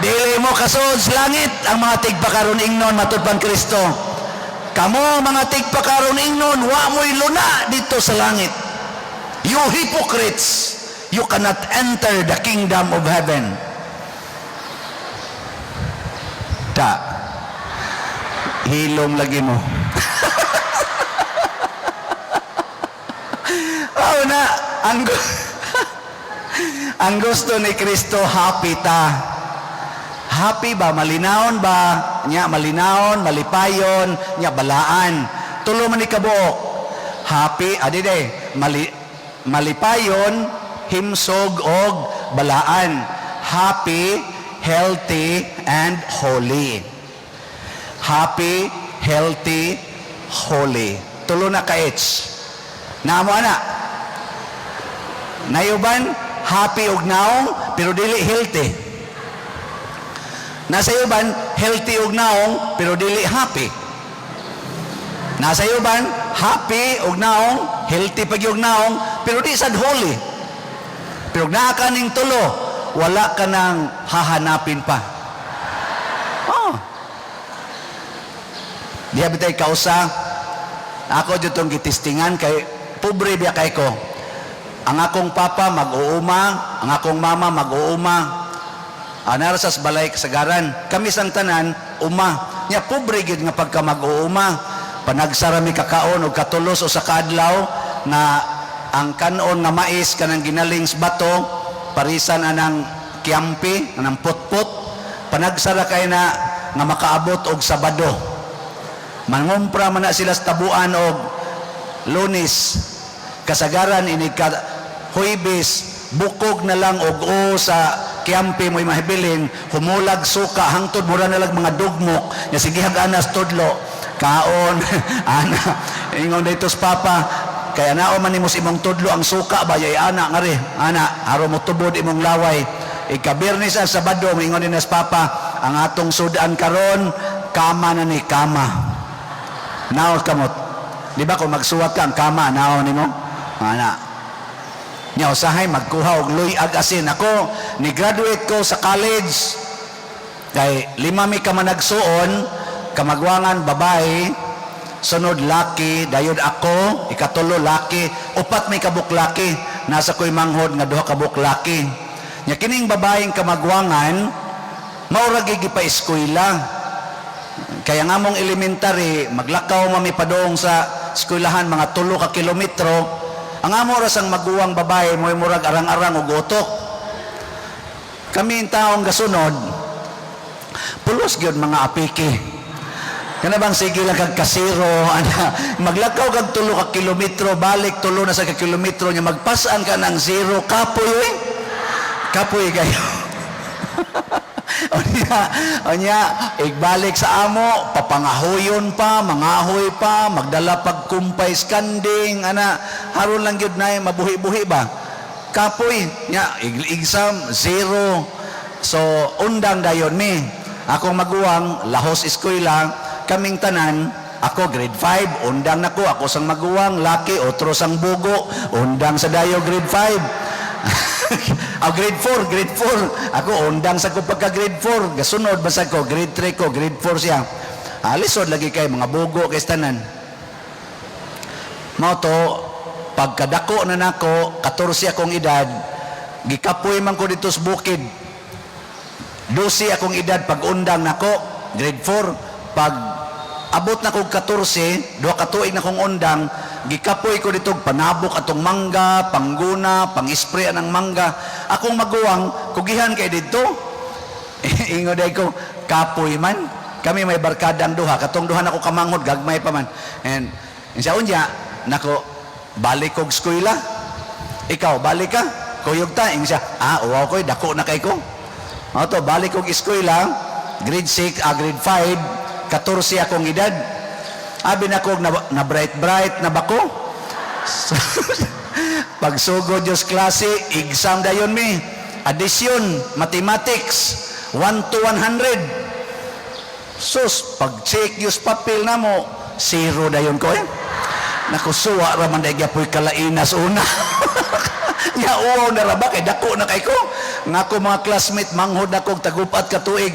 A: dili mo kasod sa langit ang mga tigpakaron ingnon matud pang Kristo. Kamo mga tigpakaron ingnon, wa mo'y luna dito sa langit. You hypocrites, you cannot enter the kingdom of heaven. Ta, hilom lagi mo. Oh na, ang gusto ni Kristo, happy ta. Happy ba? Malinaon ba? Nya, malinaon, malipayon, nya, balaan. Tulo man ni kabuok. Happy, adi de, malipayon, himsog, og balaan. Happy, healthy, and holy. Happy, healthy, holy. Tulo na ka H. Naamo ana. Naay uban happy og naong pero dili healthy. Nasa uban healthy og naong pero dili happy. Nasa uban happy og naong, healthy pa gyud naong, pero di sad holy. Pero naa ka ning tulo, wala ka nang hahanapin pa. Oh. Diha bitay kausa, ako jud tong gitistingan kay pobre biya kay ko. Ang akong papa mag-uuma, ang akong mama mag-uuma. Anara sa balay kasagaran, kami sang tanan uma. Nya pobre gyud nga pagka mag-uuma. Panagsara mi kakaon og katulos o sa kaadlaw nga ang kanon nga mais kanang ginaling sa bato, parisan anang kiampi, anang putput. Panagsara kay na nga makaabot og Sabado. Mangumpra man na sila sa tabuan og Lunes. Kasagaran ini ka Huwebes, bukog na lang og o sa kiampi mo'y mahibilin, humulag suka hangtod mura na lang mga dugmok nya sige anas tudlo kaon ana. Ingon dito sa papa, kaya nao man nimo sa imong tudlo ang suka ba yay ana ngari ana aron mo tubod imong laway. Ikabiyernes ang Sabado, moingon din sa papa, ang atong sudan karon kama na ni kama. Naon kamot, di ba kung magsuwat ka ang kama naon nimo ana. Nya usahay magkuha og luyag asin. Ako ni graduate ko sa college kay lima mi ka managsuon, kamagwangan babae, sunod laki, dayon ako, ikatulo laki, upat may kabuk laki, nasa ko'y manghod nga duha kabuk laki. Nya kining babaeng kamagwangan mao ra gyud gipa-eskwela. Kaya nga mong elementary, maglakaw mami padong sa eskwelahan mga 3 ka kilometro. Ang amo ra sang maguwang babae mo'y murag arang-arang og utok. Kami ang taong gasunod, pulos gyud mga apiki. Kana bang sige lang kag kasiro, ana, maglakaw kag 3 ka kilometro, balik 3 na sa ka kilometro nya magpasan ka ng zero, kapoy eh. Kapoy kayo. Unya, igbalik sa amo, papangahoyon pa, mangahoy pa, magdala pagkumpay kanding, ana, haron lang gyud nay mabuhi-buhi ba. Kapoy, nya, exam, zero. So, undang dayon mi. Akong maguwang, lahos eskwela, kaming tanan, ako grade 5, undang nako, ako sang maguwang, laki, otro sang bugo, undang sa dayo grade 5. Oh, grade 4, grade 4. Ako undang sa ko pagka grade 4, gasunod basta ko grade 3 ko, grade 4 siya. Ah, lisod lagi kay mga bugo kay tanan. Mao to, pagkadako na nako, 14 akong edad, gikapoy man ko dito sa bukid. 12 akong edad pag undang nako, grade 4, pag abot na kog 14, 2 ka tuig na kong undang, gikapoy ko dito panabok atong mangga, pangguna, pang-spray ang mangga. Akong maguwang, kugihan kay dito. Ingon day ko, kapoy man. Kami may barkadang duha, katong duha nako kamanghod, gagmay pa man. And sa unya, nako, balik kog eskwela. Ikaw, balik ka. Kuyog ta. Ingon siya, ah, uwaw ko, dako na kay ko. Mao to, balik kog eskwela, grade 6, ah, grade 5, 14 akong edad. Abi na ko na, na bright bright na bako. Pagsugod Diyos klase, exam dayon mi. Addition, mathematics, 1 to 100. Sus, pag-check yung papel na mo, zero dayon ko eh. Naku, suwa ra man day gyapoy kalainas una. Nya uwaw na ra ba kay dako na kay ko. Nga ako mga classmate manghod ako og tagupat ka tuig.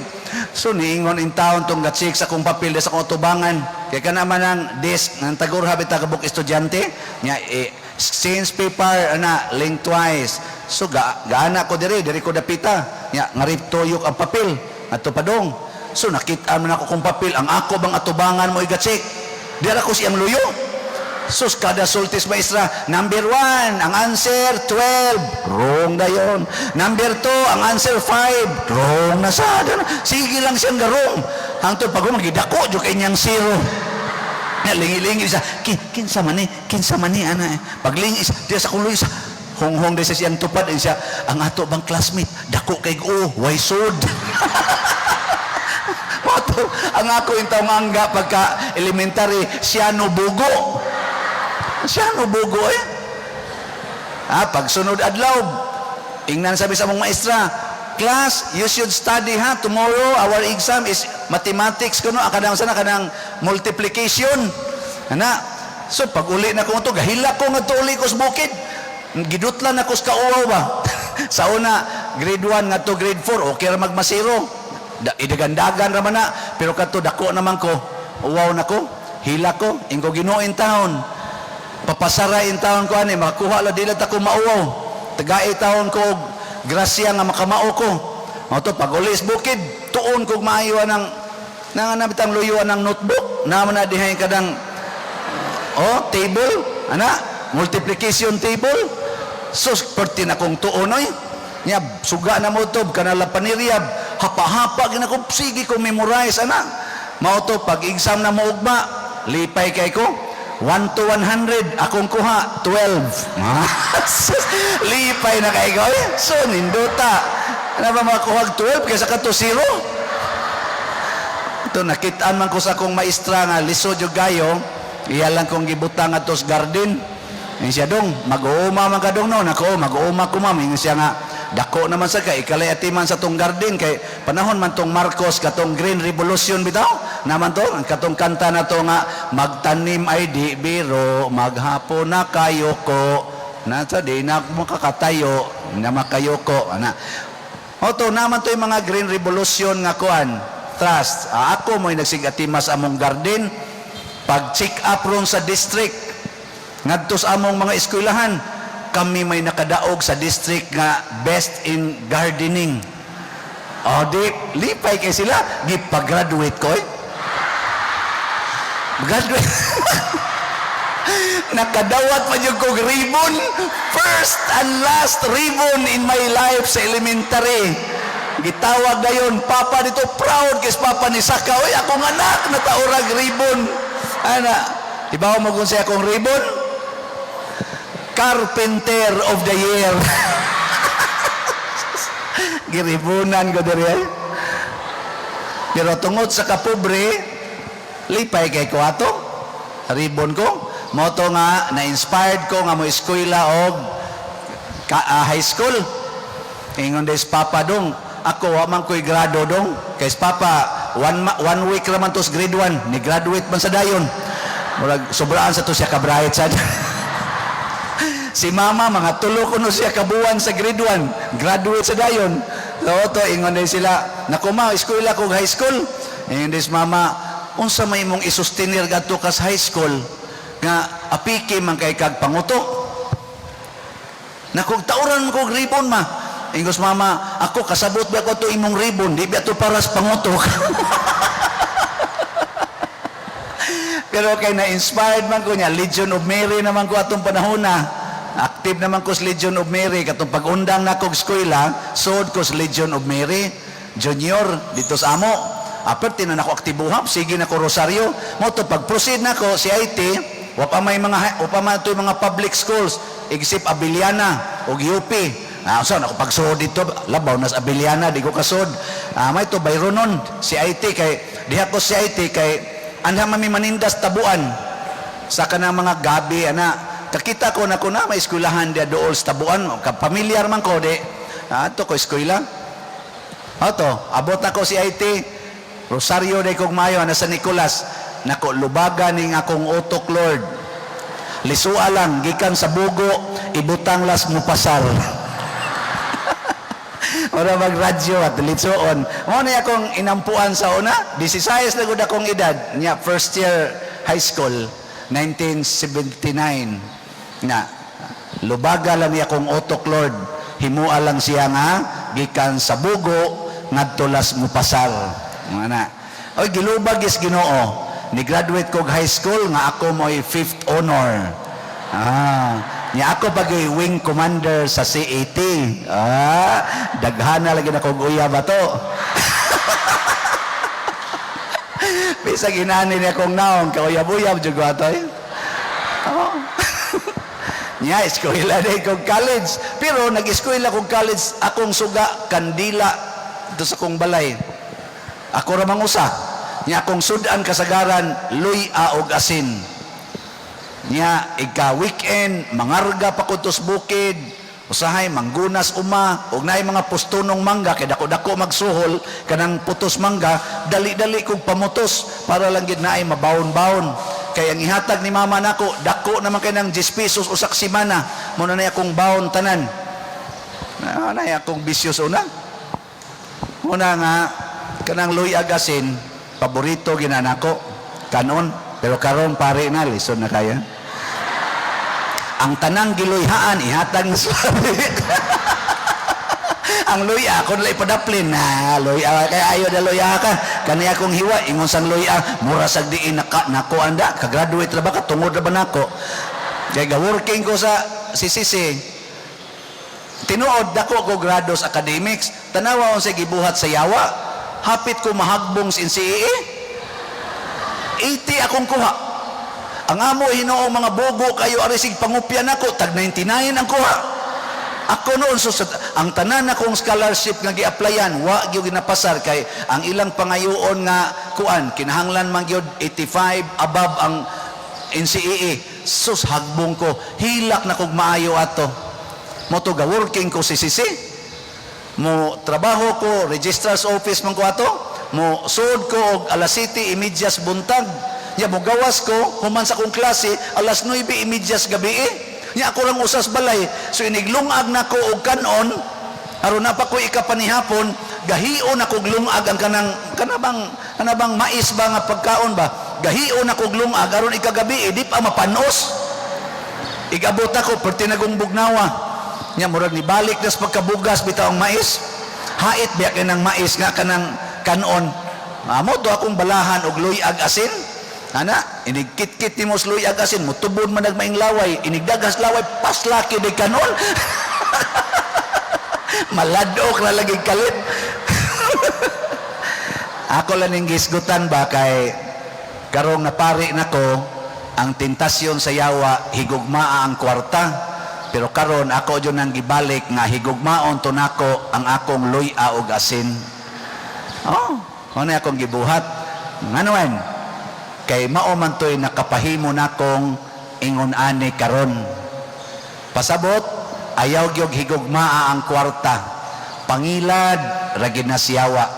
A: So niingon in taon tong ga-check sa akong papel sa akong tubangan. Kay kana man ang desk ng tagurha bita kabuk estudyante nya eh, exchange paper ana lengthwise. So ga, gaana ko diri, diri ko dapita. Nya ngarip tuyok ang papel adto padong. So nakita man ako kong papel ang ako bang atubangan mo iga-check. Dira ko siyang luyo. Sus, kada sultis maestra, number 1, ang answer, 12. Wrong na yun. Number 2, ang answer, 5. Wrong na sa. Sige lang siyang garong. Hangtod pag magidako, jud kay niyang zero. Nga, lingi-lingi siya. Kinsa man ni, kinsa man ni, ana. Eh. Paglingi siya, diya sa kuloy siya. Honghong di siya siyang tupad. Eh, siya, ang ato bang classmate, dako kay o, way sud. Mao to, ang ako yung taong angga pagka elementary, siya no bugo. Siya no bugo eh. Ah, pagsunod adlaw, ingnan sabi sa among maestra, "Class, you should study ha. Tomorrow, our exam is mathematics kuno, kanang sana kanang multiplication." Ana, so pag uli na ko to, gahilak ko nga uli ko sa bukid. Gidutlan ako sa kauwaw ba. Sa una, grade 1 ngadto grade 4, okay ra magmasiro. Da, idagandagan ra man na, pero kadto dako naman ko. Uwaw na ko, hila ko, ingko Ginoo taon. Papasara in taon ko ani, makakuha la dili ta ko mauwaw. Tagai taon ko og grasya nga makamao ko. Mao to pag uli sa bukid, tuon kog maayo nang nang bitang luyuan ng notebook, naman na dihay kadang oh, table, ana, multiplication table. Sus, perti na kong tuon oy. Nya suga na mo to kanala paniryab, hapa-hapa gina ko sige ko memorize ana. Mao to pag exam na mo ugma, lipay kay ko. 1 to 100, akong kuha, 12. Lipay na kay ko. Eh. So, nindota. Ano ba makakuha 12 kaysa ka to 0? Ito, nakitaan man ko sa akong maestra nga lisod yung gayo, iya lang kong gibutang ato sa garden. Yung siya dong, mag-uuma man ka dong no, nako, mag-uuma ko ma'am. Yung siya nga, dako naman sa kay, ikalay atiman sa tong garden, kay panahon man tong Marcos, katong Green Revolution bitaw, naman to, ang katong kanta na to nga, magtanim ay di biro, maghapon na kayo ko, nasa di na makakatayo, na makayoko, ana. Oto, naman to yung mga Green Revolution nga kuan, trust. Ah, ako mo'y nagsigatimas among garden, pag check up ron sa district, ngadto sa among mga eskwelahan, kami may nakadaog sa district nga best in gardening. O di, lipay kay sila, gipag-graduate ko eh. Graduate. Nakadawat pa jud kog ribbon. First and last ribbon in my life sa elementary. Gitawag dayon, papa dito, proud kay papa ni Saka. Oy, akong anak nataurag ribbon. Ana, ibaw mo kung siya akong ribbon? Carpenter of the Year. Giribunan ko diri eh. Pero tungod sa kapobre, lipay kay ko ato. Ribbon ko. Mao to nga na-inspired ko nga mo eskwela og high school. Ingon des papa dong, ako wa man ko'y grado dong. Kay papa, one week ra man to sa grade 1, ni graduate man sa dayon. Murag sobraan sa to siya ka bright sad. Si mama mga tulo kuno siya kabuan sa grade 1, graduate sa dayon. So to ingon din sila, nako ma, eskwela kog high school. Ingon des mama, unsa may imong isustenir gadto kas high school nga apiki man kay kag pangutok. Nako tauran mo kog ribbon ma. Ingos mama, ako kasabot ba ko to imong ribbon, di ba to para sa pangutok. Pero kay na-inspired man ko niya, Legion of Mary naman ko atong panahon na. Active naman ko sa Legion of Mary, katong pag-undang na kog eskwela, sod ko sa Legion of Mary, junior, dito sa amo. Aperte na nako aktibuhap, sige na ko Rosario. Mo to pag-proceed na ko si IT, wa pa may mga wa pa man to mga public schools, except Abiliana ug UP. Ah, so nako pagsod dito, labaw nas Abiliana, di ko kasod. Ah, may to Bayronon, si IT kay diha ko si IT kay anha mami manindas tabuan sa kanang mga gabi ana kakita ko na ko na may eskwelahan dia dool sa tabuan ka pamilyar man ko di ato ko eskwela ato abot na ko si IT Rosario day kog mayo ana sa Nicolas nako lubaga ning akong utok Lord lisua lang gikan sa bugo ibutang las mo pasar. Ora magradyo at litsoon. Mo na akong inampuan sa una, 16 na gud akong edad niya, first year high school 1979 na lubaga lang niya akong utok Lord himua lang siya nga gikan sa bugo ngadto las mupasar mga na. Oy gilubag is Ginoo ni graduate kog high school nga ako mo'y fifth honor. Ah, niya ako pag wing commander sa CAT. Ah, daghana lagi na kog uyab ato. Bisag inani niya kong naong, kauyab-uyab jud ko ato. Eh. Oh. Niya, eskwela na kong college. Pero nag-eskwela kong college, akong suga, kandila, dito sa kong balay. Ako ra mangusa. Niya akong sudan kasagaran, luy-a og asin. Nya ika weekend mangarga pa ko tos bukid, usahay manggunas uma og naay mga pustunong mangga kay dako-dako magsuhol kanang putos mangga, dali-dali kog pamutos para lang gid naay mabawon-bawon. Kay ang ihatag ni mama nako dako naman kay nang 10 pesos usak semana, mo na nay akong bawon tanan. Na nay akong bisyo sa una. Una nga kanang luyag asin paborito ginanako kanon, pero karon pare na lisod na kaya. Ang tanang giluyhaan ihatag na sa ang luya ako nila ipadaplin na luya kay ayo na luya ka kani akong hiwa ingon sang luya mura sag diin naka nako anda ka-graduate ra ba ka, tungod ra ba nako kay ga-working ko sa CCC. Tinuod dako ko grados academics. Tanawa unsay gibuhat sa yawa, hapit ko mahagbong sa NCAA. 80 akong kuha. Ang amo hinuong mga bogo kayo arisig pangupya nako, tag 99 ang kuha. Ako noon, so, ang tanan akong scholarship nga gi-applyan wa gyud ginapasar kay ang ilang pangayoon nga kuan kinahanglan man gyud 85 above ang NCAA. Sus, hagbong ko, hilak na kog maayo ato. Mo to ga working ko si CCC, mo trabaho ko registrar's office man ko ato, mo suod ko og alas 7:30 buntag. Nya mo gawas ko human sa akong klase alas 9:30 gabi eh. Nya ako lang usas balay, so iniglungag nako og kanon aron na pa ko ikapanihapon, gahion ako lungag ang kanang kanabang mais ba nga pagkaon ba, gahion ako lungag aron ikagabi eh, di pa mapanos. Igabot ako perti nagong bugnawa. Nya murag nibalik nas pagkabugas bitaw ang mais, hait biya kay nang mais nga kanang kanon. Amo do akong balahan og luyag asin. Ana, inigkit-kit nimo sa luyag asin, mutubod man nagmaing laway, inigdagas laway, paslaki di kanon. Maladok na lagi kalit. Ako lang ning gisgutan ba kay karong napari nako ang tentasyon sa yawa, higugmaa ang kwarta. Pero karon ako jud nang gibalik nga higugmaon to nako ang akong luy-a og asin. Oh, ano akong gibuhat? Nganuan? Kay mao man to'y nakapahimo nakong ingon ani karon. Pasabot, ayaw gyud higugmaa ang kwarta. Pangilad ra gid na siyawa.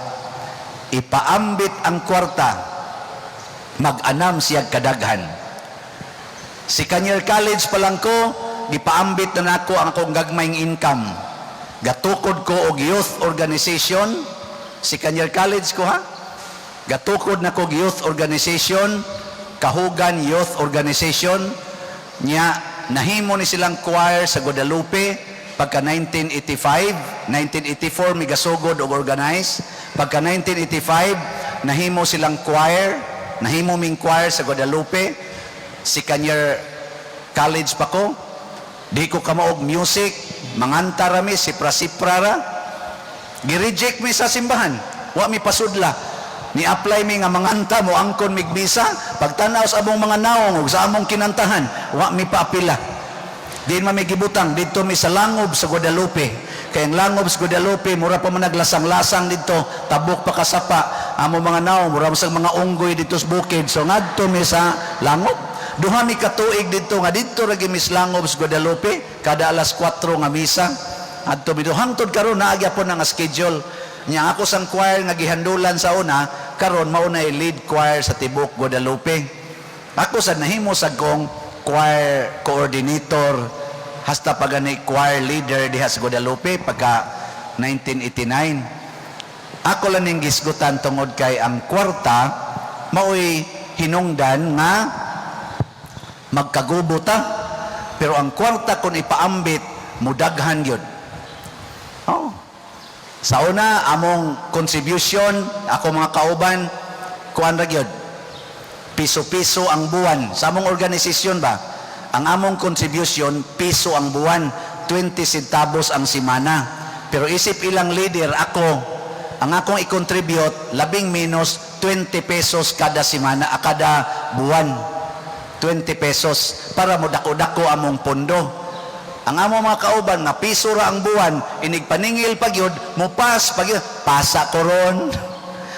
A: Ipaambit ang kwarta, mag-anam siya kadaghan. Second year college pa lang ko, gipaambit na nako ang akong gagmayng income. Gatukod ko og youth organization, second year college ko ha. Gatukod na ko og youth organization, Kahugan Youth Organization. Nya nahimo ni silang choir sa Guadalupe pagka 1985, 1984 mi gasugod og organize. Pagka 1985 nahimo silang choir, nahimo ming choir sa Guadalupe. Second year college pa ko. Di ko kamaog music, manganta ra mi, sipra-sipra ra. Gi-reject mi sa simbahan. Wa mi pasudla. Ni-apply mi nga manganta mo angkon mig misa, pagtanaw sa among mga naong ug sa among kinantahan, wa mi paapila. Diin man mi gibutang didto mi sa Langob sa Guadalupe. Kay ang Langob sa Guadalupe mura pa man naglasang-lasang didto, tabok pa kasapa. Amo mga naong mura sa mga unggoy didto sa bukid. So ngadto mi sa Langob. Duha mi katuig didto nga didto ra gyud mi sa Langob sa Guadalupe kada alas 4 nga misa. Adto mi hangtod karon naa gyapon ang schedule. Nya ako sang choir nga gihandulan sa una, karon mao na lead choir sa tibok Guadalupe. Ako sa nahimo sa kong choir coordinator hasta pa gani choir leader diha sa Guadalupe pagka 1989. Ako lang ning gisgutan tungod kay ang kwarta maoy hinungdan nga magkagubo ta, pero ang kwarta kung ipaambit mudaghan gyud. Oh. Sa una among contribution, ako mga kauban, kuan ra gyud. Piso-piso ang buwan. Sa among organisasyon ba? Ang among contribution, piso ang buwan, 20 centavos ang semana. Pero isip ilang leader, ako, ang akong i-contribute, labing menos 20 pesos kada semana, kada buwan. 20 pesos para mo dako-dako among pondo. Ang among mga kauban nga piso ra ang buwan, inig paningil pa gyud, mo pas pag pasa ko ron.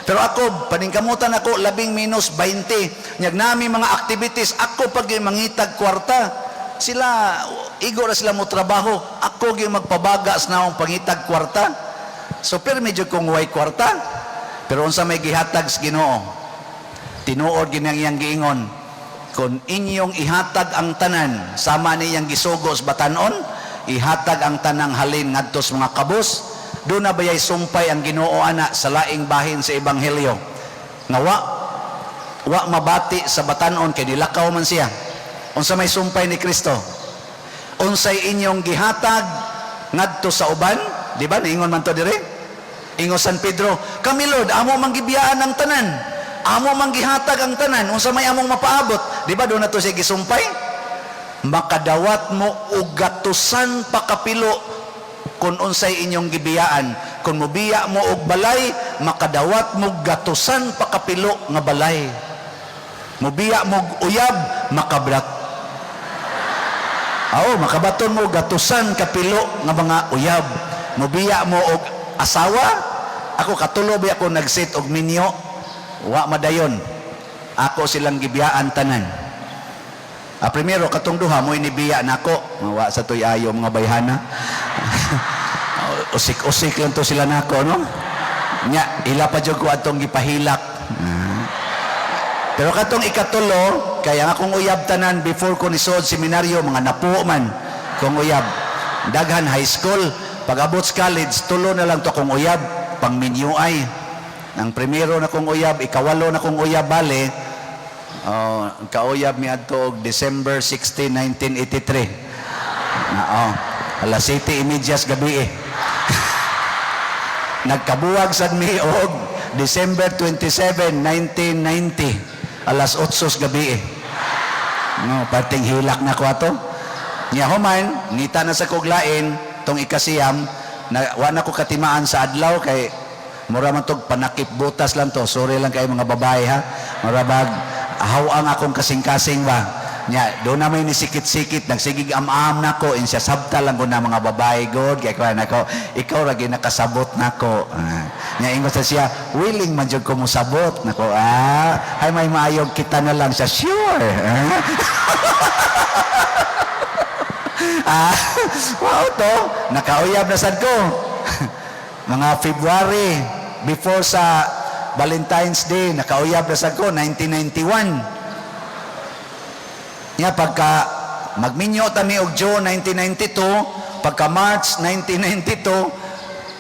A: Pero ako, paningkamutan ako, labing minus 20. Nyag nami mga activities, ako pag mangitag kwarta. Sila, igo ra sila mo trabaho. Ako gyud magpabaga sa naong pangitag kwarta. So, pero medyo kung way kwarta. Pero unsa may gihatag sa Ginoo? Tinuod ginang iyang giingon, kung inyong ihatag ang tanan, sama niyang gisugo sa batanon, ihatag ang tanang halin ngadto sa mga kabus, doon na bayay sumpay ang Ginoo ana sa laing bahin sa ebanghelyo nga wa mabati sa batanon kay nilakaw man siya. Unsa may sumpay ni Kristo? Unsay inyong gihatag ngadto sa uban, di ba niingon man to dire? Ingon San Pedro, "Kami, Lord, amo mang gibiyaan ang tanan, amo mang gihatag ang tanan, unsa may among mapaabot?" Di ba doon na to siya gisumpay? Makadawat mo og gatusan pa kapilo kung unsay inyong gibiyaan. Kung mobiya mo og balay, makadawat mo gatusan pa kapilo nga balay. Mobiya mo og uyab, makabrat. Oo, makabaton mo gatusan kapilo nga mga uyab. Mobiya mo og asawa, ako katulo ba ako nagsit og minyo, wa madayon. Ako silang gibiyaan tanan. Ah, primero katong duha mo inibiya nako, wa sa toy ayo mga bayhana. Usik-usik lang to sila nako, no? Nya, ila pa jud ko atong gipahilak. Ah. Pero katong ikatulo, kaya nga akong uyab tanan before ko nisod seminaryo, mga napuo man kong uyab. Daghan high school, pag abot sa college, tulo na lang to akong uyab, pang minyo ay. Ang primero na kong uyab, ikawalo na kong uyab bale, oh, kauyab mi adto og December 16, 1983. Na, oh, alas 7:30 gabi eh. Nagkabuwag sad mi og December 27, 1990, alas 8 sa gabi eh. No, parting hilak na ko ato. Nya human, ngita na sa kuglain tong ikasiyam, na wa na ko katimaan sa adlaw kay mura man tog panakip butas lang to. Sorry lang kay mga babae ha. Mura bag haw ang akong kasing-kasing ba. Nya, doon na may nisikit-sikit, nagsigig am-am nako, insya sabta lang ko na mga babae, God, kay kuan nako, ikaw ra nakasabot nako. Ah. Nya ingon sa siya, willing man jud ko mosabot nako. Ah, ay may maayog kita na lang siya, sure. Ah, wow to, nakauyab na sad ko. Mga February, before sa Valentine's Day, nakauyab na sad ko, 1991. Nya pagka magminyo ta mi og June 1992, pagka March 1992,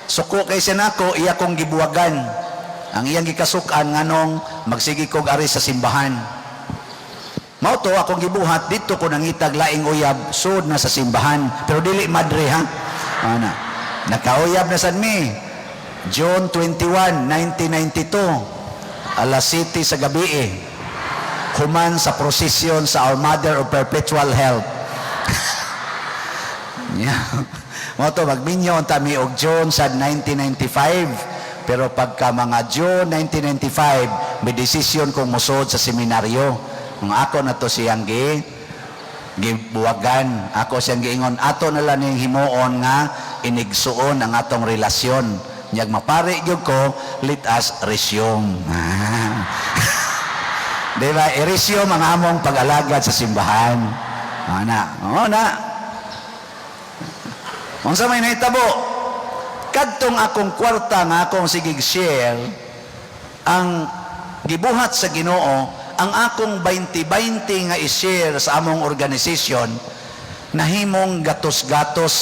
A: suko kay siya nako, iya kong gibuwagan. Ang iyang gikasukan nganong magsige kog ari sa simbahan. Mao to akong gibuhat dito ko nangitag laing uyab sud na sa simbahan, pero dili madre ha. Ana. Nakauyab na sad mi. June 21, 1992, alas 7 sa gabi eh. Human sa prosesyon sa Our Mother of Perpetual Help. Yeah. Mao to magminyo unta mi og June sa 1995. Pero pagka mga June 1995, may desisyon kong musod sa seminaryo. Kung ako na to siyang gibuwagan, ako siyang giingon, ato na lang ning himuon nga inigsuon ang atong relasyon. Nyag mapari gyud ko, let us resume. Ah. Di ba? I-resume ang among pag-alagad sa simbahan. Ana, oo na. Unsa may nahitabo? Kadtong akong kwarta nga akong sigig share, ang gibuhat sa Ginoo, ang akong 20-20 nga i-share sa among organization, nahimong gatos-gatos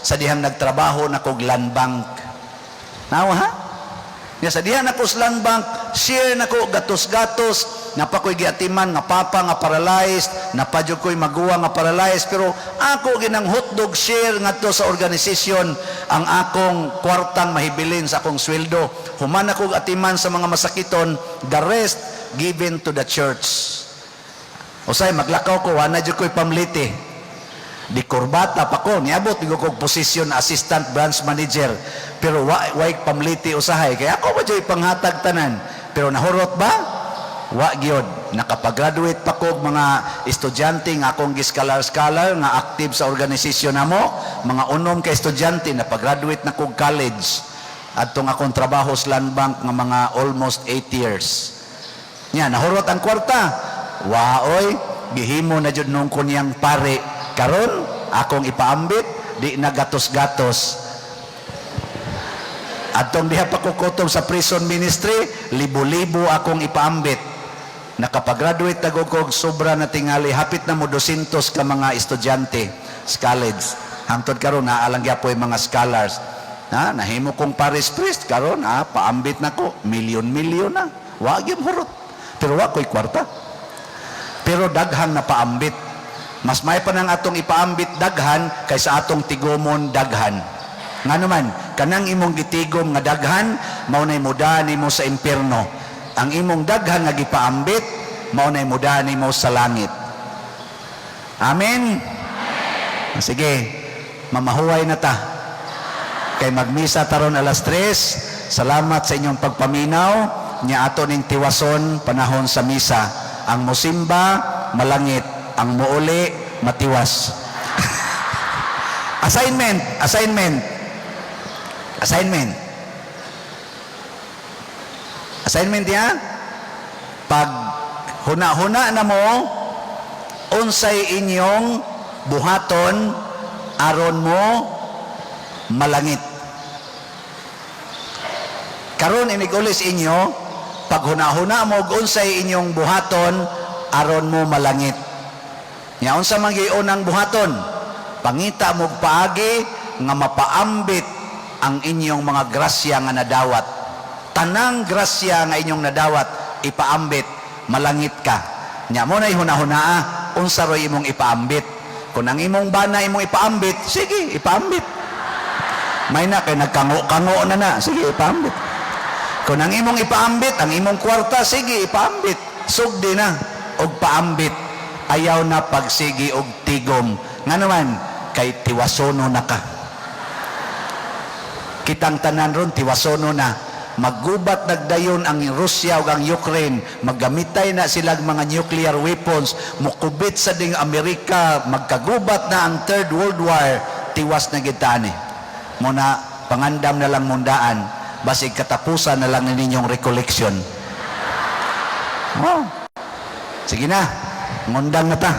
A: sa dihang nagtrabaho na kog Land Bank. Nawa ha? Nga sa diha nako sa Land Bank, share nako gatos-gatos, napa ko'y giatiman nga papa nga paralyzed, napa jud ko'y maguwa nga paralyzed, pero ako ginang hotdog share ngadto sa organisasyon ang akong kwartang mahibilin sa akong sweldo. Human ako atiman sa mga masakiton, the rest given to the church. Usay maglakaw ko, wala jud ko'y pamliti. Di kurbata pa ko, niabot ko kog posisyon na assistant branch manager. Pero wa pamliti usahay kay ako ba jud panghatag tanan. Pero nahurot ba? Wa gyud. Nakapag-graduate pa ko og mga estudyante nga akong giskalar-scholar nga active sa organisasyon namo, mga unom ka estudyante napag-graduate na kog college. Adtong akong trabaho sa Land Bank nga mga almost 8 years. Nya, nahurot ang kwarta. Waoy, gihimo na jud nung kunyang pare. Karon, akong ipaambit, di na gatos-gatos. Adtong diha pa ko kutob sa prison ministry, libo-libo akong ipaambit. Nakapagraduate na ko og sobra na tingali, hapit na mo 200 ka mga estudyante sa college. Hangtod karon naa lang gyapoy mga scholars. Na nahimo kong parish priest karon, paambit na ko, milyon-milyon na. Wa gyud hurot. Pero wa ko'y kwarta. Pero daghan na paambit. Mas may pa nang atong ipaambit daghan kaysa atong tigomon daghan. Nga naman, kanang imong gitigom nga daghan, mao nay muda nimo sa impierno. Ang imong daghan nga gipaambit, mao nay muda nimo sa langit. Amen. Sige, mamahuway na ta. Kay magmisa taron alas 3. Salamat sa inyong pagpaminaw. Nya ato ning tiwason panahon sa misa. Ang musimba, malangit. Ang muuli, matiwas. Assignment, assignment. Assignment. Assignment ya. Pag huna-huna na mo, unsay inyong buhaton aron mo malangit. Karon inig-ulis inyo, pag huna-huna mo og unsay inyong buhaton aron mo malangit. Nya unsa man gyud unang buhaton? Pangita mo og paagi nga mapaambit ang inyong mga grasya nga nadawat. Tanang grasya nga inyong nadawat, ipaambit, malangit ka. Nya mo na'y huna-hunaa, unsa ro'y imong ipaambit. Kung ang imong bana imong ipaambit, sige, ipaambit. May na kay nagkango-kango na na, sige, ipaambit. Kung ang imong ipaambit, ang imong kwarta, sige, ipaambit. Sugdi na, og paambit. Ayaw na pagsigi og tigom. Nga naman, kay tiwasono na ka. Kitang tanan ron, tiwasono na. Maggubat nagdayon ang Russia ug ang Ukraine, maggamitay na silang mga nuclear weapons, mukubit sa ding Amerika, magkagubat na ang Third World War, tiwas na gid ta ani. Muna, pangandam na lang mundaan, basig katapusan na lang ninyong recollection. Oh. Sige na, ngundang na ta.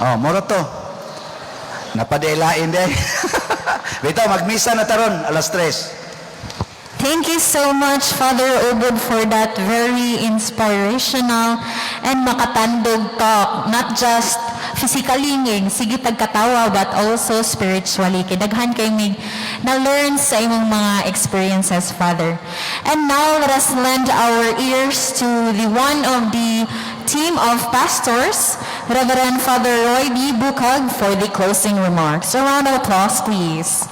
A: Oh, moro to. Napadailain din. Bitaw, magmisa na taron, alas 3.
F: Thank you so much, Father Ubod, for that very inspirational and makatandog talk. Not just physically nging, sige tagkatawa, but also spiritually. Kay daghan kay mig na-learn sa imong mga experiences, Father. And now, let us lend our ears to the one of the team of pastors, Reverend Father Roy B. Bukag, for the closing remarks. A round of applause, please.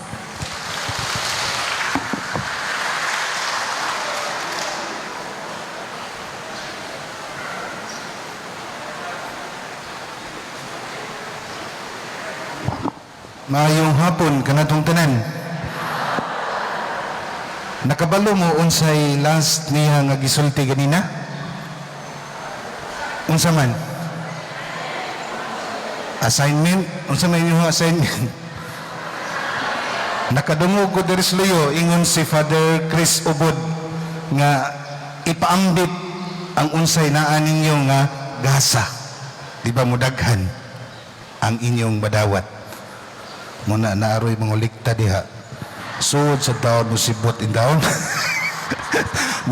H: Maayong hapon kanatong tanan. Nakabalo mo unsay last niya nga gisulti ganina? Unsa man? Assignment? Unsa man inyong assignment? Nakadungog ko diri sa luyo ingon si Father Chris Ubod nga ipaambit ang unsay naa ninyo nga gasa. Di ba mudaghan ang inyong badawat? Muna naaroy mga likta diha. Suod sa taon mo sibot in taon.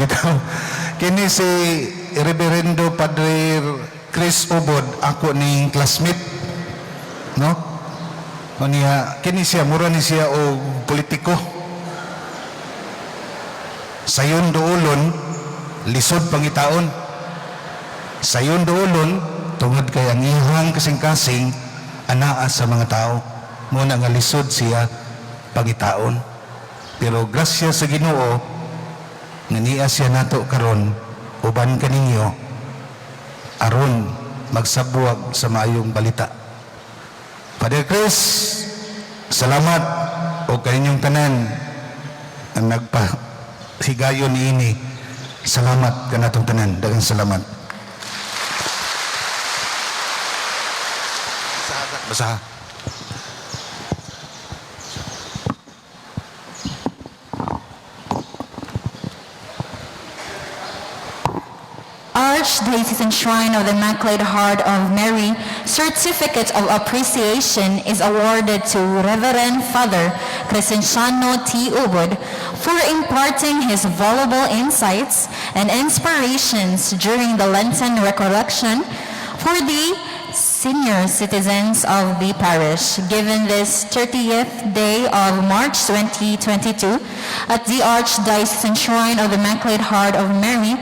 H: Bitaw. Kini si Reverendo Padre Chris Ubod, ako ning classmate. No? O niya, kini siya, mura ni siya og politiko. Sayon duolon, lisod pangitaon. Sayon duolon, tungod kay ang iyang kasing-kasing, anaa sa mga tao. Muna nga lisod siya pangitaon. Pero grasya sa Ginoo nga niya siya nato karon uban kaninyo aron magsabwag sa maayong balita. Father Chris, salamat og kaninyong tanan ang nagpahigayon niini. Salamat kanatong tanan. Daghang salamat. Basaha.
F: Archdiocesan Shrine of the Immaculate Heart of Mary, Certificate of Appreciation is awarded to Reverend Father Crescenciano T. Ubod for imparting his valuable insights and inspirations during the Lenten Recollection for the senior citizens of the parish, given this 30th day of March 2022 at the Archdiocesan Shrine of the Immaculate Heart of Mary,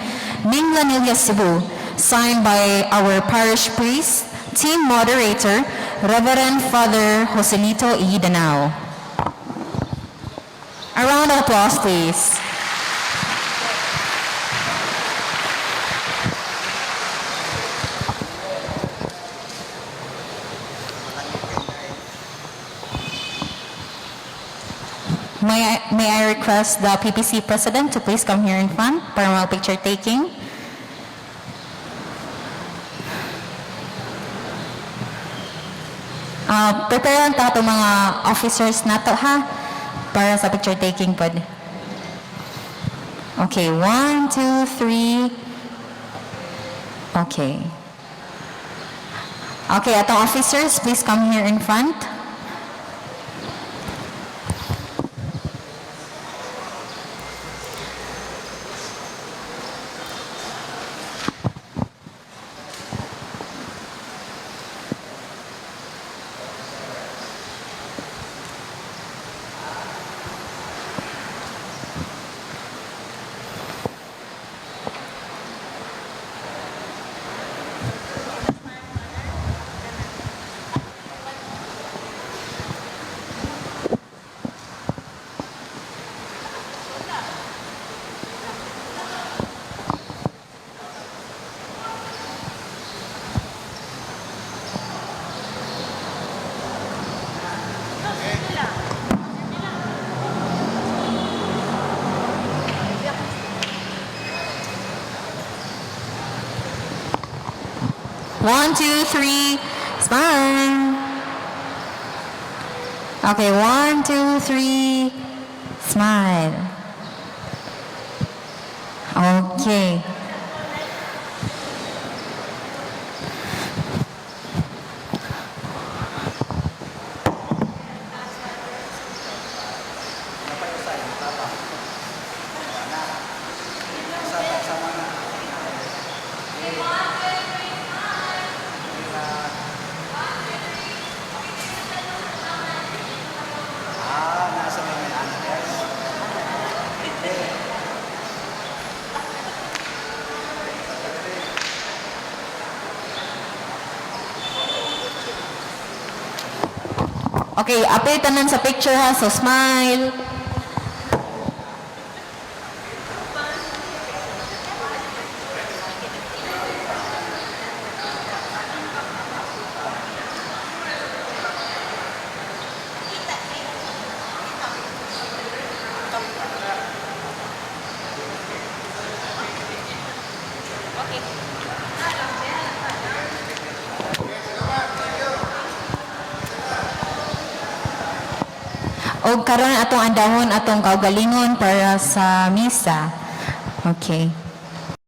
F: Minglanilla, Cebu, signed by our parish priest, team moderator, Reverend Father Joselito E. Danao. A round of applause, please. May I request the PPC President to please come here in front para mga picture taking? Prepare lang ta itong mga officers nato ha, para sa picture taking pod. Okay, one, two, three. Okay. Okay, atong officers, please come here in front. One, two, three, smile. Okay, one, two, three, smile. Okay. Okay, apil tanan sa picture ha, so smile. Og karon atong andamon atong kaugalingon para sa misa. Okay.